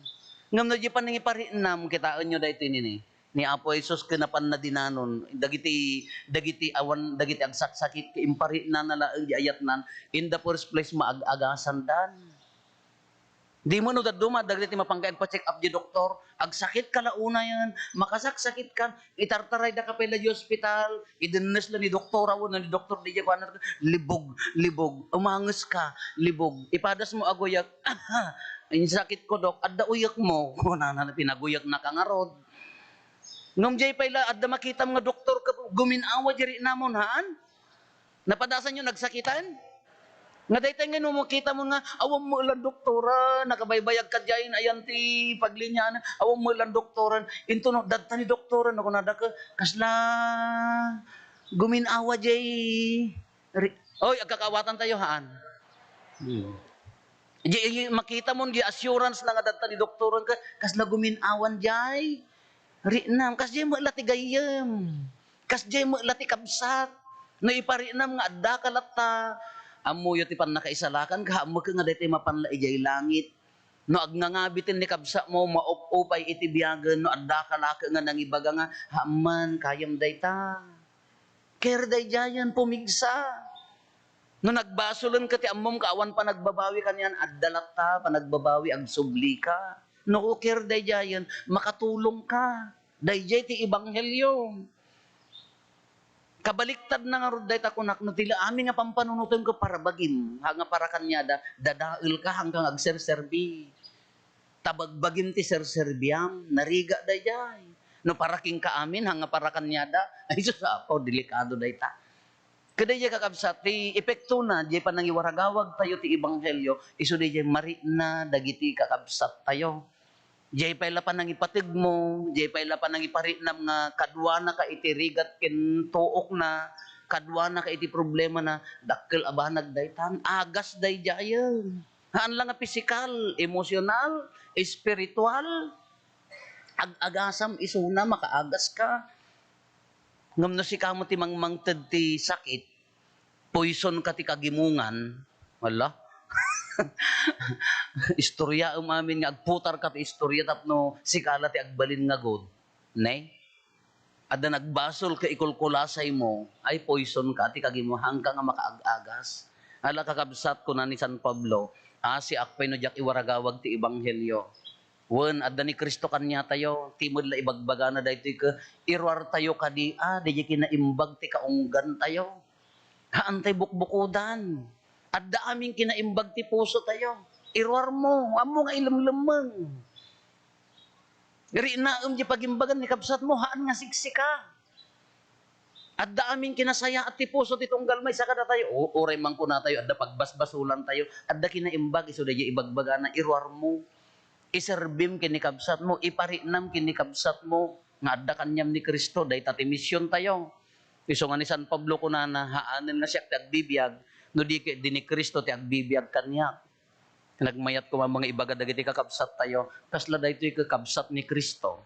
Ngem no di panangiparinam, kitaenyo daytoy nini. Ni Apo Jesus ken napan na dinanon, dagiti, dagiti awan, dagiti agsaksakit ket imparinana laeng di ayatnan, in the first place, maag-agasandan. Di met no dadduma, dagiti mapanggay agpa-check up di doktor, agsakit ka la unayen, makasaksakit ka, itartarayda ka pay la di ospital, idennes la ni doktora wenno ni doktor, di kuana, "Libog, libog, umanges ka, libog, ipadas mo a guyak." "Insakit ko, Dok." "Adda uyak mo," kunana, pinaguyakna ka ngarud. Ngem jay pay la, adda makitam nga doktor ket gumin-awa di rinamon, haan? Napadasanyo nagsakitan? Nga daytay nga no makitamon nga, awan mo ilan doktoran, nakabaybayag ka diay, ayan ti pagliniaan, awan mo ilan doktoran, intono, dadta ni doktoran, no, kunada ka, kasla, gumin-awa jay, ri-, oy, agkakaawatan tayo, haan? Hmm. Di, di, makitamon, di assurance na nga dadta ni doktoran ka, kasla gumin-awan diay, rinam, kasdiay met la ti gayyem. Kasdiay met la ti kabsat. No iparinam nga addaka latta, ammoyo ti pannakaisalakan, ket ammoka nga daytoy mapan la idiay langit. No agnangabiten ni kabsatmo, maop-upay iti biagen, no addaka la ket nga nangibaga nga, "Haan man, kayam dayta." Care daydiayen, pumigsa. No nagbasolen ket ti ammom nga awan panagbabawi kanian, adda latta panagbabawi, agsubli ka. No care daydiayen, makatulong ka. Daydiay ti ebanghelio. Kabaliktad na ngarud dayta kunak, no ti la amin nga pampanunotem ket para bagim, ha, nga para kaniada, dadael ka, hangka nga agserserbi. Ta bagbagim ti serserbiam, narigat daydiay. No para kenka amin, ha, nga para kaniada, ay, sus, Apo, delikado dayta. Ket daydiay, kakabsat, ti epektona, diay panangiwaragawag tayo ti ebanghelio, isu daydiay marikna dagiti kakabsat tayo. Diay pay la panangipategmo, diay pay la panangiparinam nga kaduanaka iti rigat ken tuokna, kaduanaka iti problemana, dakkel a banag daytan, agas daydiayen. Haan la nga pisikal, emosyonal, espiritual, ag-agasam isuna, makaagas ka. Ngem no sika met ti mangmangted ti sakit, poison ka ti kagimongan, hala? Istoryaem amin nga agputar ka ti istorya tapno sika la ti agbalin nga good. Ne? Adda nagbasol ket ikulkulasaymo, ay poison ka ti kagimongan ka nga makaag-agas. Ala, kakabsat, kuna ni San Pablo, "Asiak pay no diak iwaragawag ti ebanghelio." Wen, adda ni Cristo kaniatayo, ti met la ibagbagana daytoy ket iruartayo kadi a, daydiay kinaimbag ti kaunggantayo. Haantay bukbukodan. Adda amin kinaimbag ti pusotayo. Iruarmo, ammo nga ilemlemmeng. Riknaem diay pagimbagan ni kabsatmo, haan nga siksika. Adda amin kinasayaat ti puso ti tunggal maysa kadatayo. U-, uray man kunatayo, adda pagbasbasolantayo, adda kinaimbag isu daydiay ibagbagana, iruarmo. Iserbim ken ni kabsatmo, iparinam ken ni kabsatmo, nga adda kaniam ni Cristo, dayta ti misiontayo. Isu nga ni San Pablo kunana, haanen nga siak ti agbibiag, no di ket di ni Cristo ti agbibiag kaniak. Nagmayat koma nga ibaga dagiti kakabsattayo, kasla daytoy ket kabsat ni Cristo.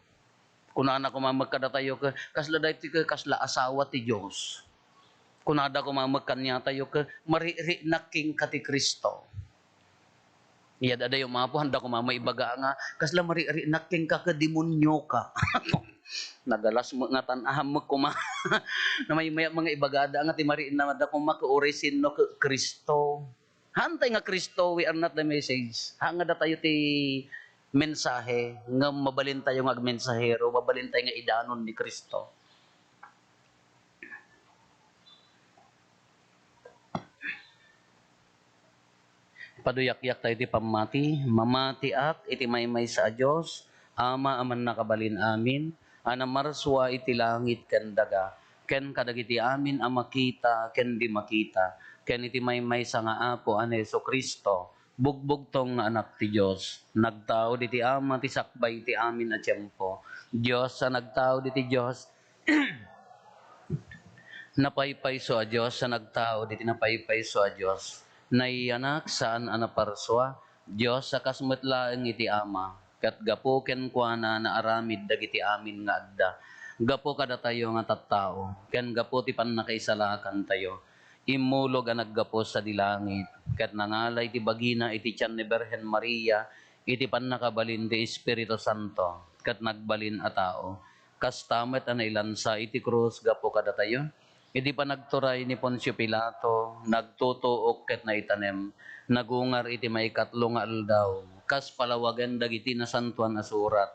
Kunana koma met kadatayo ket, kasla daytoy ket kasla asawa ti Dios. Kunada koma met kaniatayo ket, maririnak kenka ti Cristo. Iyad-adayo, Apo, handa koma maibaga nga, kasla maririnak kenka ket demonioka. Nagalas met nga tan-, ahamek koma. Namaymayat nga ibagada nga ti maririnamda koma ket uray sinno ket Cristo. Hantay nga Cristo, we are not the message. Haan nga datayo ti mensahe, ngem mabalintayo nga agmensahero, mabalintayo nga idanon ni Cristo. Paduyakyak tayo ti pammati. Mamatiak iti maymaysa a Dios, Ama a mannakabalin amin, a namarsua iti langit ken daga, ken kadagiti amin a makita ken di makita, ken iti maymaysa nga Apo a ni Jesu-Cristo, bugbugtong nga Anak ti Dios. Nagtaud iti Ama ti sakbay iti amin a tiempo. Dios a nagtaud iti Dios, napaypayso a Dios a nagtaud iti napaypayso a Dios. Nayanak saan a naparsua, Dios a kas met laeng iti Ama. Ket gapu kenkuana naaramid dagiti amin nga adda. Gapu kadatayo nga tattao, ken gapu ti pannakaisalakantayo, immulog a naggapu sadi langit, ket nangala iti bagina iti tian ni Birhen Maria iti pannakabalin ti Espiritu Santo, ket nagbalin a tao. Kasta met a nailansa iti krus gapu kadatayo. Iti panagturay ni Poncio Pilato, nagtutuok ket naitanem, nagungar iti maikatlo nga aldaw, kas palawagen dagiti Nasantoan a Surat.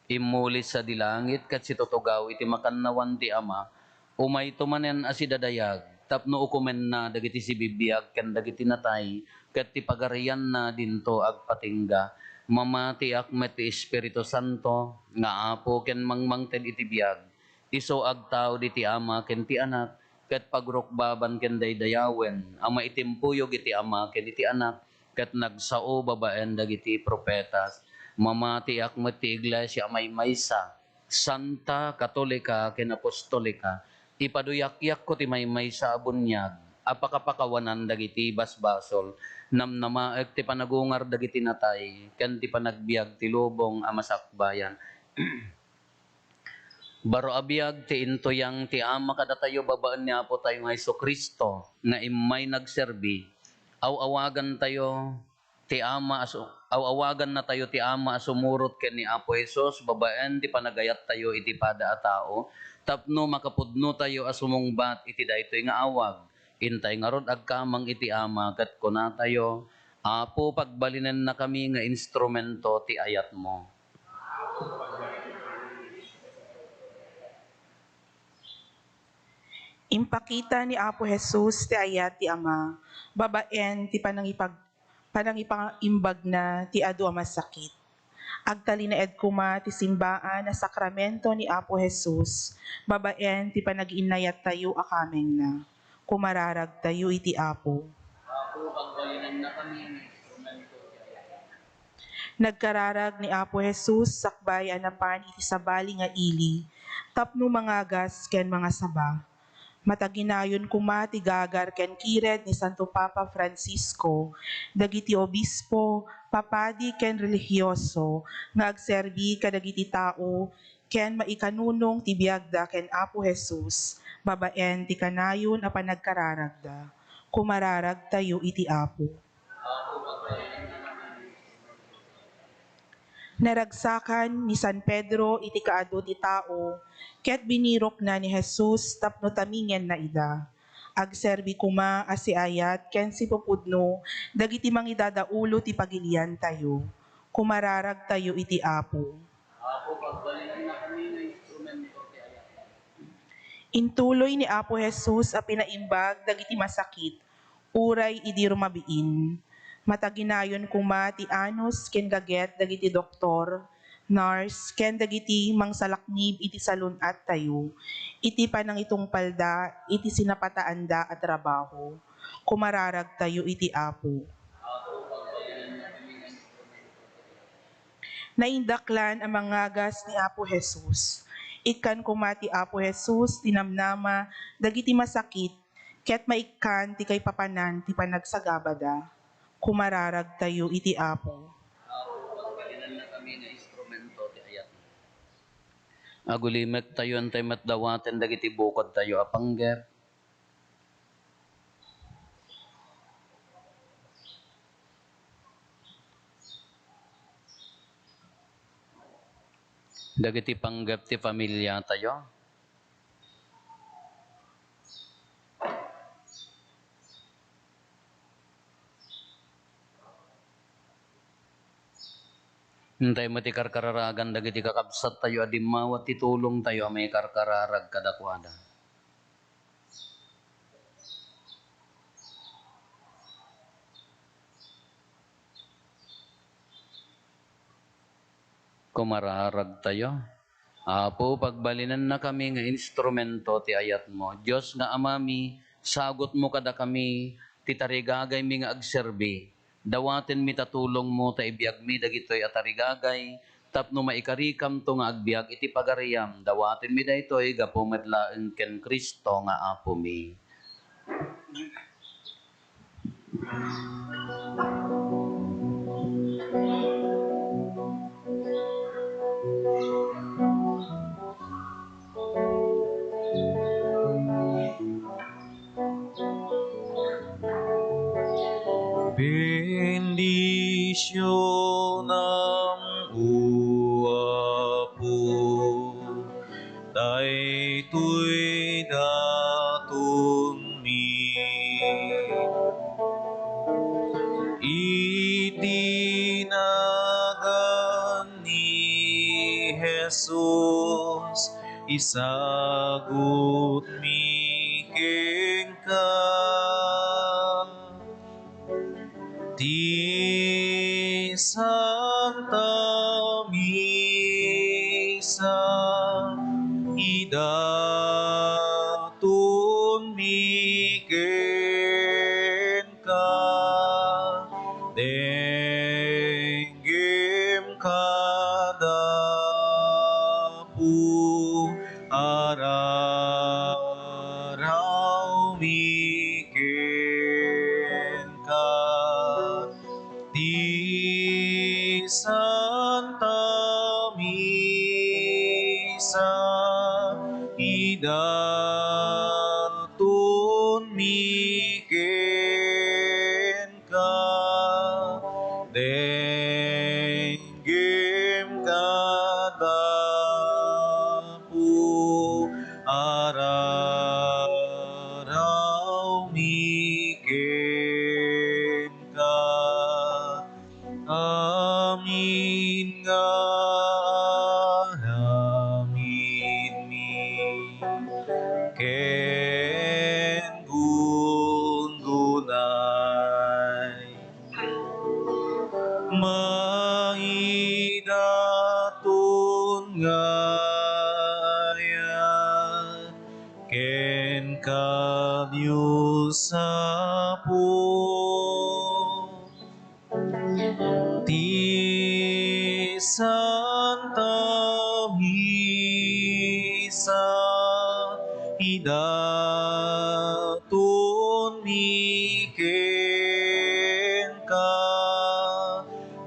Immuli sadi langit ket situtugaw iti makannawan ti Ama, umayto manen a sidadayag tapno ukomenna dagiti sibibiag ken dagiti natay, ket ti pagarianna dinto agpatingga. Mamatiak met ti Espiritu Santo nga Apo ken mangmangted iti biag. Isu agtaud iti Ama ken ti Anak, ket pagrukbaban ken daydayawen a maitimpuyog iti Ama ken iti Anak, ket nagsao babaen dagiti profetas. Mamatiak met ti iglesia a maymaysa, santa, katolika, ken apostolika. Ipaduyakyakko ti maymaysa a buniag a pakapakawanan dagiti basbasol. Namnamaek ti panagungar dagiti natay ken ti panagbiag ti lubong a masakbayan. Baro a biag ti intuyang ti Ama kadatayo babaen ni Apotayo nga Jesu-Cristo nga immay nagserbi. Aw-awagantayo ti Ama a su-, aw-awagannatayo ti Ama a sumurot ken ni Apo Jesus babaen ti panagayattayo iti pada a tao, tapno makapudnotayo a sumungbat iti daytoy nga awag. Intay ngarud agkamang iti Ama ket kunatayo, Apo, pagbalinennakami nga instrumento ti ayatmo. Impakita ni Apo Jesus ti ayat ti Ama babaen ti panangipag-, panangipaimbagna ti adu a masakit. Agtalinaed koma ti simbaan a sakramento ni Apo Jesus babaen ti panag-innayattayo a kamengna. Kumararagtayo iti Apo. Apo, pagbalinennakami nga instrumento ti ayatmo. Nagkararag ni Apo Jesus sakbay a napan iti sabali nga ili tapno mangagas ken mangasaba. Mataginayon koma ti gagar ken kired ni Santo Papa Francisco, dagiti obispo, papadi ken relihioso nga agserbi kadagiti tao ken maikanunong ti biagda ken Apo Jesus babaen ti kanayon a panagkararagda. Kumararagtayo iti Apo. Naragsakan ni San Pedro iti kaadu ti tao, ket binirokna ni Jesus tapno tamingenna ida. Agserbi koma a siayat ken sipupudno dagiti mangidadaulo ti pagiliantayo. Kumararagtayo iti Apo. Apo, pagbalinennakami nga instrumento ti ayatmo. Intuloy ni Apo Jesus a pinaimbag dagiti masakit uray idi rumabiin. Mataginayon koma ti anus ken gaget dagiti doktor nurse, ken dagiti mangsalaknib iti salun-attayo, iti panangitungpalda iti sinapataanda a trabaho. Kumararagtayo iti Apo. Naindaklan a mangagas ni Apo Jesus. Ikkan koma ti Apo Jesus ti namnama dagiti masakit ket maikkan ti kaipapanan ti panagsagabada. Kumararagtayo iti Apo. Apo, pagbalinannakami nga instrumento ti ayatmo. Agulimektayo, intay met dawaten dagiti bukodtayo a panggep. Dagiti panggep ti familiatayo. Intay met ti karkararagan dagiti kakabsattayo a dimmawa ti tulongtayo a maikarkararag kadakuada. Kumararagtayo. Apo, pagbalinannakami nga instrumento ti ayatmo. Dios nga Amami, sagutmo kadakami ti tarigagaymi nga agserbi. Dawatenmi ta tulongmo ta ibiagmi dagitoy a tarigagay tapno maikarikamto nga agbiag iti pagariam. Dawatenmi daytoy gapu met laeng ken Cristo nga Apomi. Bendisionam, O Apo, daytoy datonmi. Iti nagan ni Jesus, isagutmi kenka ti Santa Misa, idatonmi kenka. Denggem kada Apo, ararawmi kenka. Ti Santa Misa, idatonmi kenka. Denggem kada Apo, ararawmi kenka. Amin nga aramidmi ken gungguna, maidaton nga ayat kenka, Dios Apo. Ti Santa Misa, idatonmi kenka.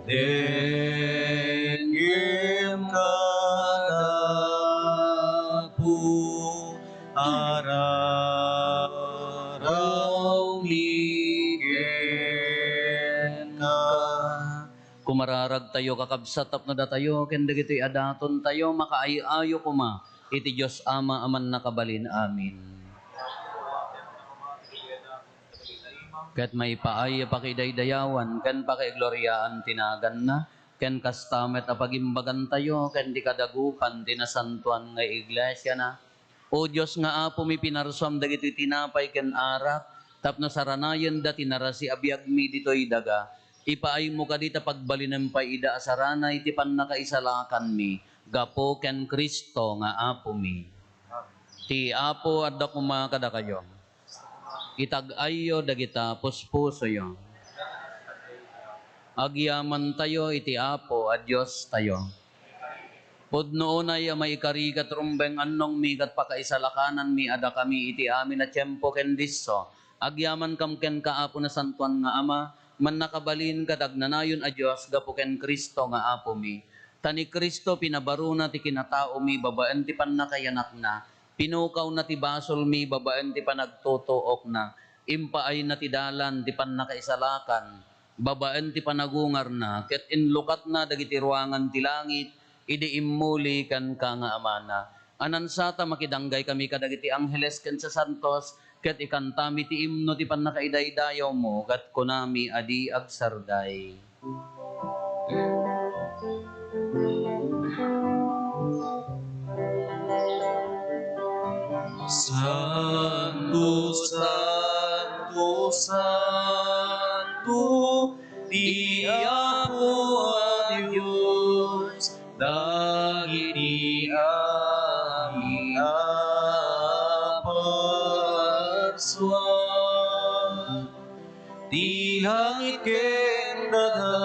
Denggem kada Apo, ararawmi kenka. Kumararagtayo, kakabsat, tapno datayo ken dagitoy a datontayo makaay-ayo koma iti Dios Ama a Mannakabalin. Amin. Ket maipaay a pakidaydayawan ken pakaigloriaan ti naganna, ken kasta met a pagimbagantayo ken ti kadagupan ti nasantoan nga iglesiana. O Dios nga Apomi, pinarsuam dagitoy tinapay ken arak tapno saranayenda ti narasi a biagmi ditoy daga. Ipaaymo kadi ta pagbalinem pay ida a sarana iti pannakaisalakanmi gapu ken Cristo nga Apomi. Ti Apo adda koma kadakayo. Itag-ayyo dagita puspusoyo. Agyamantayo iti Apo a Diostayo. Pudno unay a maikari ket rumbeng annongmi ket pakaisalakananmi a dakami iti amin a tiempo ken disso. Agyamankam kenka, Apo Nasantoan nga Ama, mannakabalin ket agnanayon a Dios gapu ken Cristo nga Apomi. Ta ni Cristo pinabaruna ti kinataomi babaen ti pannakayanakna, pinukawna ti basolmi babaen ti panagtutuokna, impaayna ti dalan ti pannakaisalakan babaen ti panagungarna, ket inlukatna dagiti ruangan ti langit idi immuli kenka nga Amana. Anansata makidanggay kami kadagiti angheles ken sasantos, ket ikantami ti imno ti pannakaidaydayawmo, ket kunami a di agsarday. Santo, santo, santo, ti Apo a Dios dagiti amin a parsua. Ti langit ken daga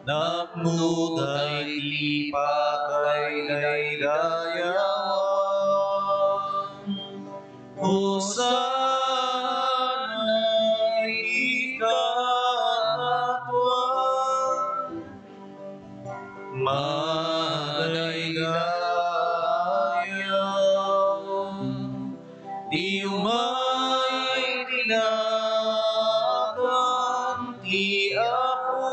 napnoda iti pakaidaydayawan. Hosanna iti kangatoan. Madaydayaw ti umay ti nagan ti Apo.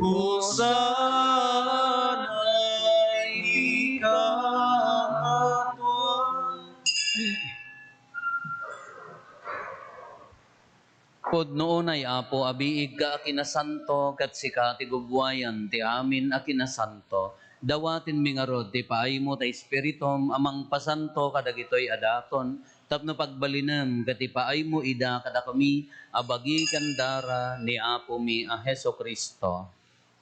Hosanna iti kangatoan. Pudno unay, Apo, a biigka a kinasanto, ket sika ti gugwayan ti amin a kinasanto. Dawatenmi ngarud ti paaymo ta Espiritum a mangpasanto kadagitoy a daton, tapno pagbalinem ket ipaaymo ida kadakami a bagi ken dara ni Apomi a Jesu-Cristo.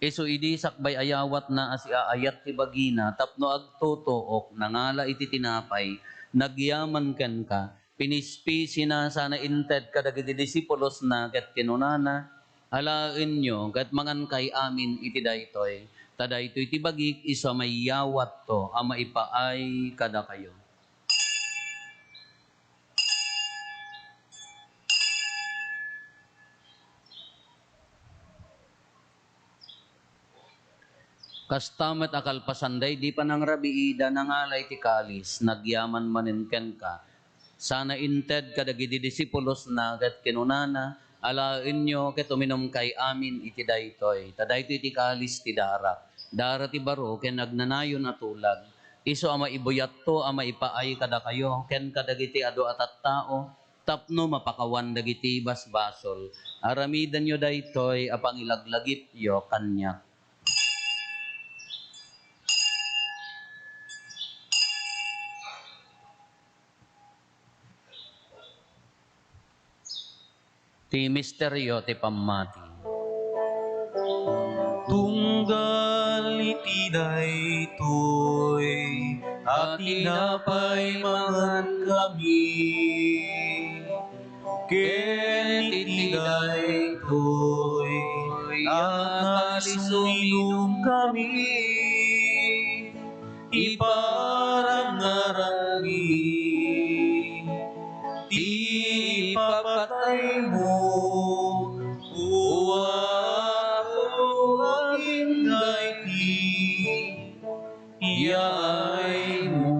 Isu idi sakbay a yawatna a siaayat ti bagina tapno agtutuok, nangala iti tinapay, nagyaman kenka, pinispisina sana inted kadagiti disipulosna ket kinunana, "Alaenyo ket mangankay amin iti daytoy, ta daytoy ti bagik isu a maiyawatto a maipaay kadakayo." Kasta met a kalpasan daydi panangrabiida, nangala iti kalis, nagyaman manen kenka, sana inted kadagiti disipulosna ket kinunana, "Alaenyo ket uminumkay amin iti daytoy, ta daytoy ti kalis ti darak, dara ti baro ken agnanayon a tulag, isu a maibuyatto a maipaay kadakayo ken kadagiti adu a tattao, tapno mapakawan dagiti basbasol. Aramidenyo daytoy a pangilaglagipyo kaniak." Ti misterio ti pammati. Tunggal iti daytoy a tinapay mangankami, ken iti daytoy a kalis uminumkami, iparangaranmi ti ipapataymo, O Apo, agingga iti yaaymo.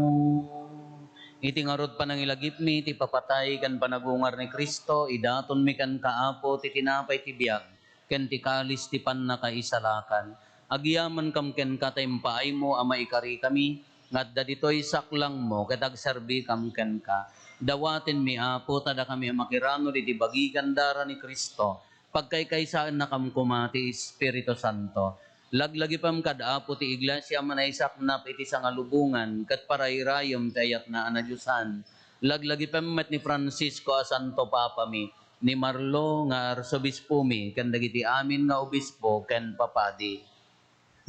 Iti ngarud panangilagipmi ti ipapatay ken panagungar ni Cristo, idatonmi kenka, Apo, ti tinapay ti biag ken ti kalis ti pannakaisalakan. Agyamankam kenka ta impaaymo a maikarikami nga adda ditoy saklangmo ket agserbikam kenka. Dawatenmi, Apo, ta dakami a makiranud iti bagi ken dara ni Cristo, pagkaykaysaennakam koma ti Espiritu Santo. Laglagipem kad, Apo, ti Iglesia a manaisaknap iti sangalubongan ket parairayem ti ayatna a nadiosan. Laglagipem met ni Francisco a Santo Papami, ni Marlo nga arsobispomi ken dagiti amin nga obispo ken papadi.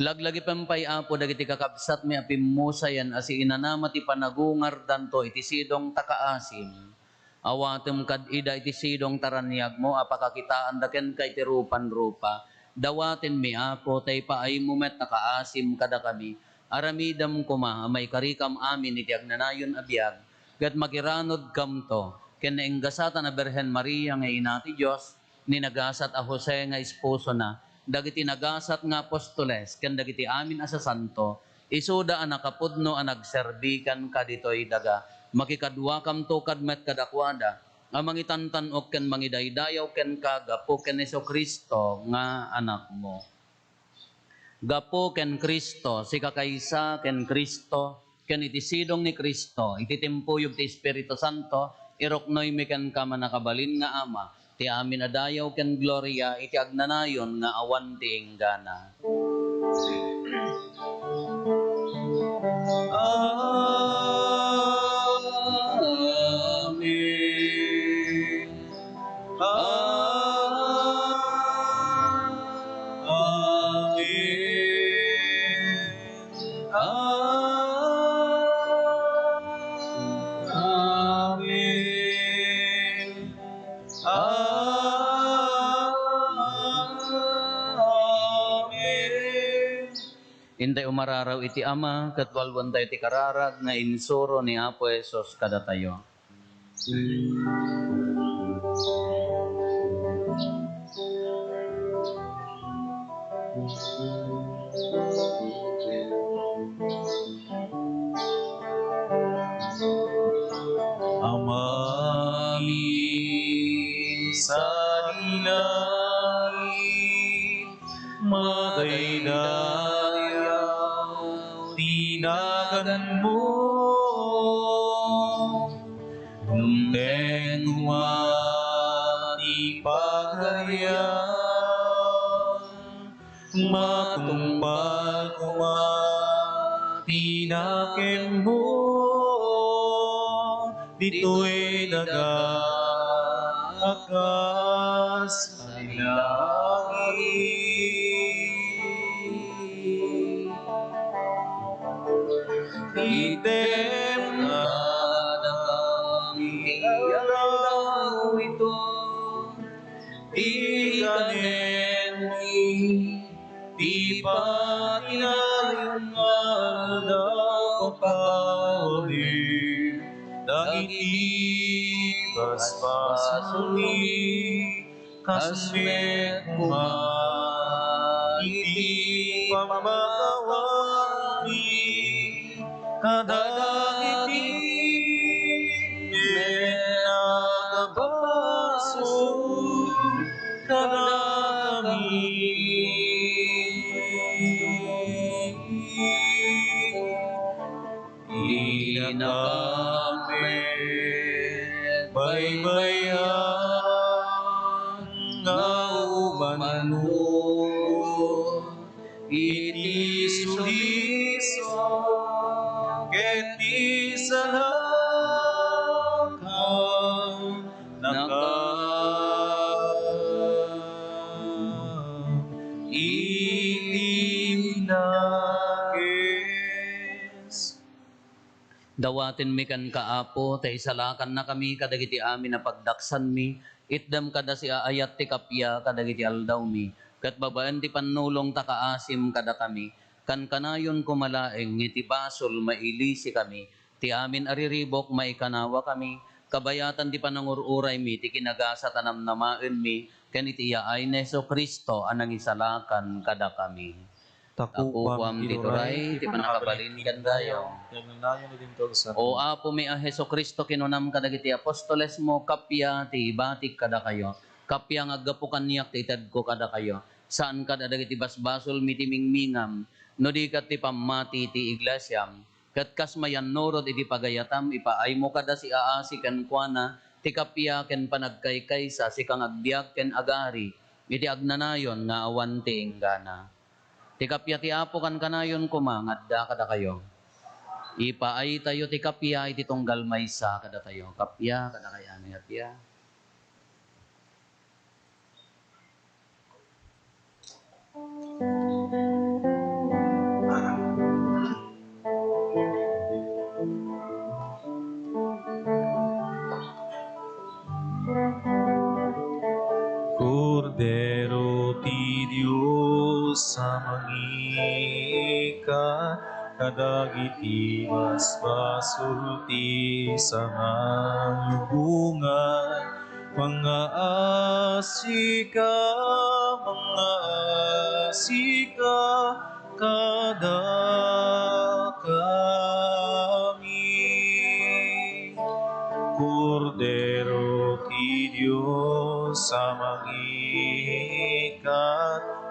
Laglagipen pay, Apo, dagiti kakabsatmi a pimmusayen a siinanama ti panagungardanto iti sidong ta kaasim. Awatem kad ida iti sidong ta raniagmo a pakakitaanda kenka iti rupan-rupa. Dawatenmi, Apo, ta ipaaymo met a kaasim kadakami. Aramidem koma a maikarikam amin iti agnanayon a biag, ket makiranudkamto ken nainggasatan a Birhen Maria nga Ina ti Dios, ni nagasat a Jose nga esposona, dagiti nagasat nga apostoles, ken dagiti amin a sasanto, isuda a nakapudno a nagserbi kenka ditoy daga. Makikaduakamto kad met kadakuada a mangitantan-ok ken mangidaydayaw kenka gapu ken Jesu-Cristo nga Anakmo. Gapu ken Cristo, sikakaysa ken Cristo, ken iti sidong ni Cristo, iti timpuyog ti Espiritu Santo, iruknoymi kenka, mannakabalin nga Ama, ti amin a dayaw ken gloria iti agnanayon nga awan ti inggana. Amen. Amen. Amen. Amen. Intay umararaw iti Ama, ket walwentayo ti kararag nga insuro ni Apo Jesus kadatayo. Amami sadi langit, madaydayaw ti naganmo. Dumteng koma ti pagariam, matungpal koma ti nakemmo ditoy daga a kas langit. Itedka kadakami ti aldaw ito, ti kanenmi ti patinayon nga aldaw, pakawali dagiti basbasolmi, kas met koma iti pammakawami kadagiti nakabasol kadakami. Inakam met baybay-an nga umanod iti sudiso ket ti salakannaka iti nakes. Dawatenmi kenka, Apo, ta isalakannakami kadagiti amin a pagdaksanmi. Itdem kada siaayat ti kappia kadagiti aldawmi, ket babaen ti pannulong ta kaasim kadakami. Kankanayon koma laeng nga iti basol mailisikami ti amin a riribuk, maikanawakami, kabayatan ti panangur-uraymi ti kinagasat a namnamaenmi ken iti yaay ni Jesu-Cristo a nangisalakan kadakami. Takukuam ti turay, ti pannakabalin ken dayaw. Ti agnanayon iti Espiritu Santo. O Apomi a Jesu-Cristo, kinunam kadagiti apostolesmo, kappia ti ibatik kadakayo. Kappia nga aggapu kaniak ti itedko kadakayo. Saan kad a dagiti basbasolmi ti mingmingam, no di ket ti pammati ti iglesiam. Ket kas mayannurot iti pagayatam, ipaaymo kada siaasi kenkuana ti kappia ken panagkaykaysa, sika nga agbiag ken agari iti agnanayon nga awan ti inggana. Ti kappia ti Apo kankanayon koma nga adda kadakayo. Ipaaytayo ti kappia iti tunggal maysa kadatayo. Kappia kadakayo, kappia. Kordero ti Dios a mangiikkat kadagiti basbasol ti sangayubongan, mangngaasika, mangngaasika kadakami. Kordero ti Dios a mangiikkat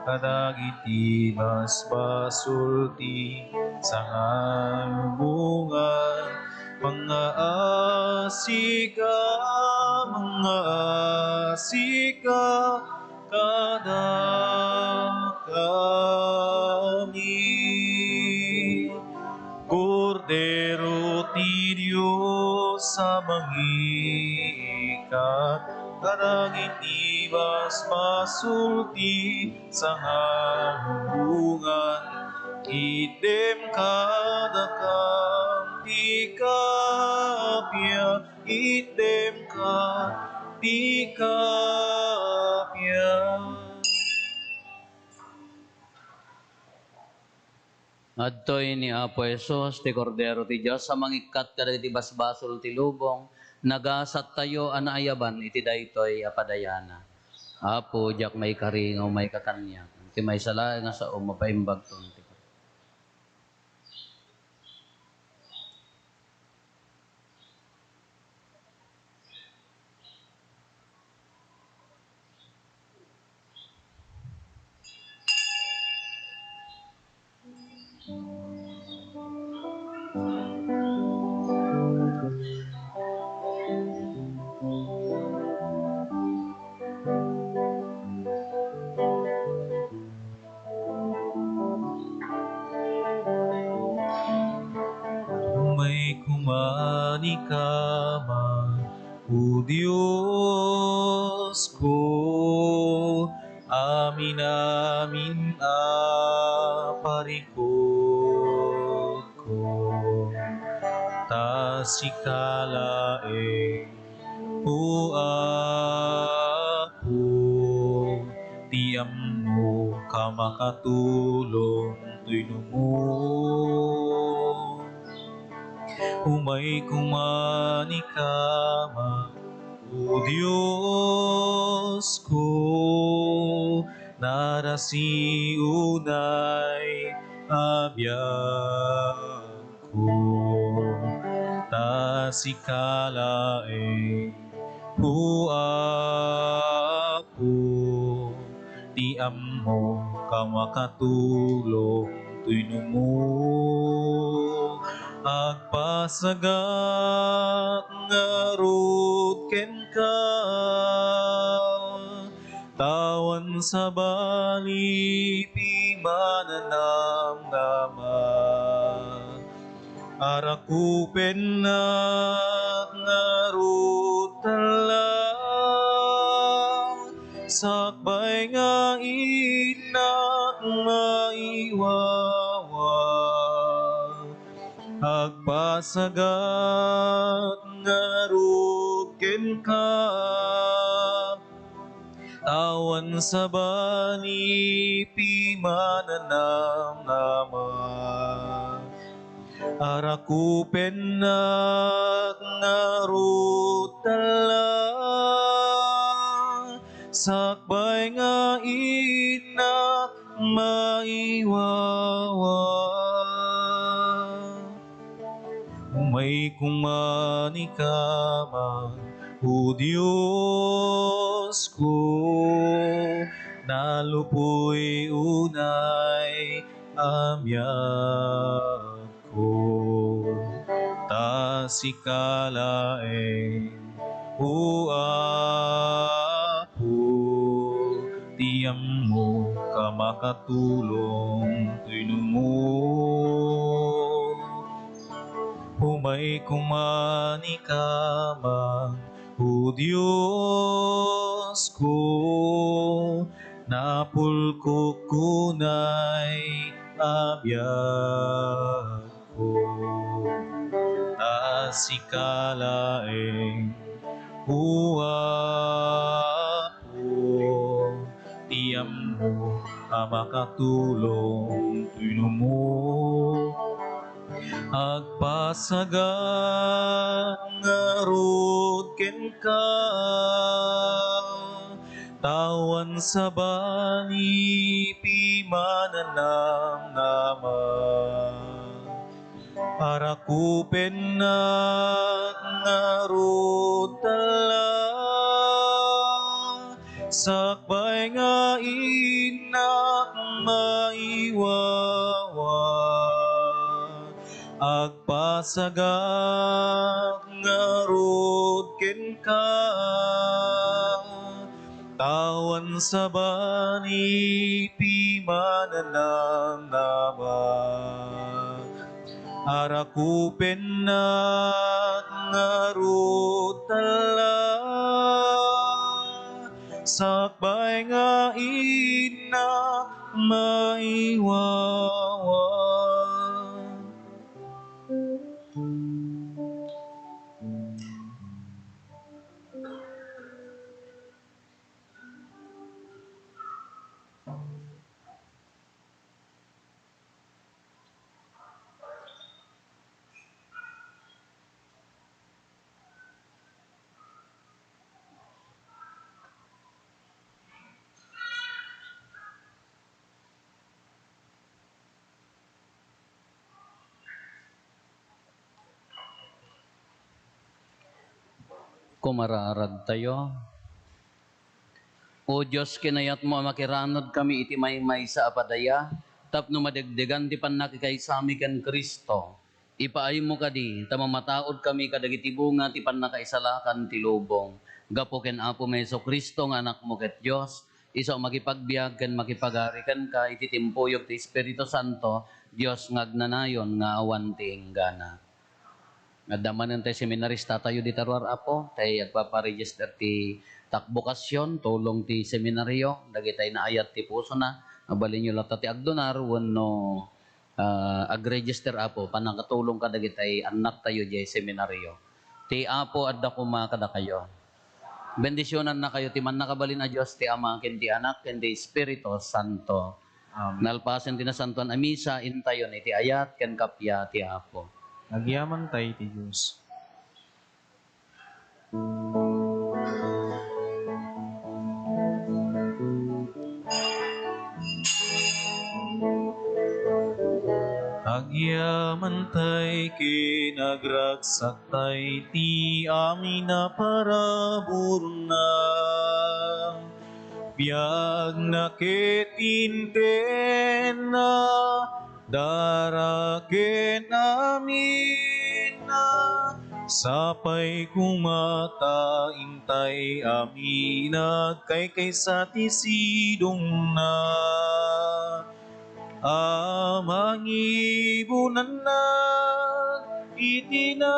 kadagiti basbasol ti sangayubongan, mangngaasika, mangngaasika kadakami. Kordero ti Dios a mangiikkat kadagiti basbasol ti sangayubongan, itdem kadakam ti kappia, itdem ka ti kappia. Adtoy ni Apo Jesus, ti Kordero ti Dios a mangikkat kadagiti basbasol ti lubong, nagasattayo a naayaban iti daytoy a padayana. Apo, diak maikari nga umay ka kaniak. Ti maysa laeng nga sao, mapaimbagton ti Umay koma ni kama, O Diosko, amin-amin a parikutko, ta sika laeng, O Apo, ti ammok a makatulong toy numo. Umay koma ni kama, O Diosko, narasi unay a biag ko, ta sika laeng, O Apo, ti ammok a makatulong toy numo. Agpasagat ngarud kenka, ta awan sabali ti mananamnama. Arakupennak ngarud talla, sakbay nga innak maiwawa. Agpasagat ngarud kenka, awan sabali ti mananamnama. Arakupennak ngarud talla, sakbay nga innak maiwawa. Umay koma ni kama, O Diosko, nalupoy unay a biagko, ta sika laeng, O Apo, ti ammok a makatulong toy numo. Umay koma ni kama, O Diosko, napulkok unay a biagko, ta sika laeng, O Apo, a makatulong toy no mo. Agpasagat ngarud kenka, ta awan sabali pimananamnama. Arakupennak ngarud tala, sakbay nga innak maiwawa. Agpasagak ngarud kenka, ta awan sabali pimananamnama. Arakupennak ngarud tala, sakbay nga innak maiwawa. Kumararadtayo. O Dios, kinayatmo a makiranudkami iti maymaysa a padaya tapno madegdegan ti pannakikaysami ken Cristo. Ipaaymo kadi ta mamataudkami kadagiti bunga ti pannakaisalakan ti lubong. Gapu ken Apomi Jesu-Cristo nga Anakmo ket Dios, isu a makipagbiag ken makipagari kenka iti timpuyog ti Espiritu Santo, Dios nga agnanayon nga awan ti inggana. Adda manen tay seminaristatayo dita ruar, Apo, tay agpaparegister ti takbukasion, tulong ti seminario, dagitay naayat ti pusona, mabalinyo latta ti agdonar wenno, ah, agregister, Apo, pannakatulong kadagitay annaktayo diay seminario. Ti Apo adda koma kadakayo. Bendisionannakayo ti Mannakabalin a Dios, ti Ama, ken ti Anak, ken ti Espiritu Santo. Amen. Nalpasen ti Nasantoan a Misa, intayon iti ayat ken kappia ti Apo. Agyamantay iti Dios. Agyamantay ken agragsaktay ti amin a paraburna. Biagna ket intenna, dara ken aminna, sapay koma ta intay amin agkaykaysa ti sidongna a mangibunanna iti na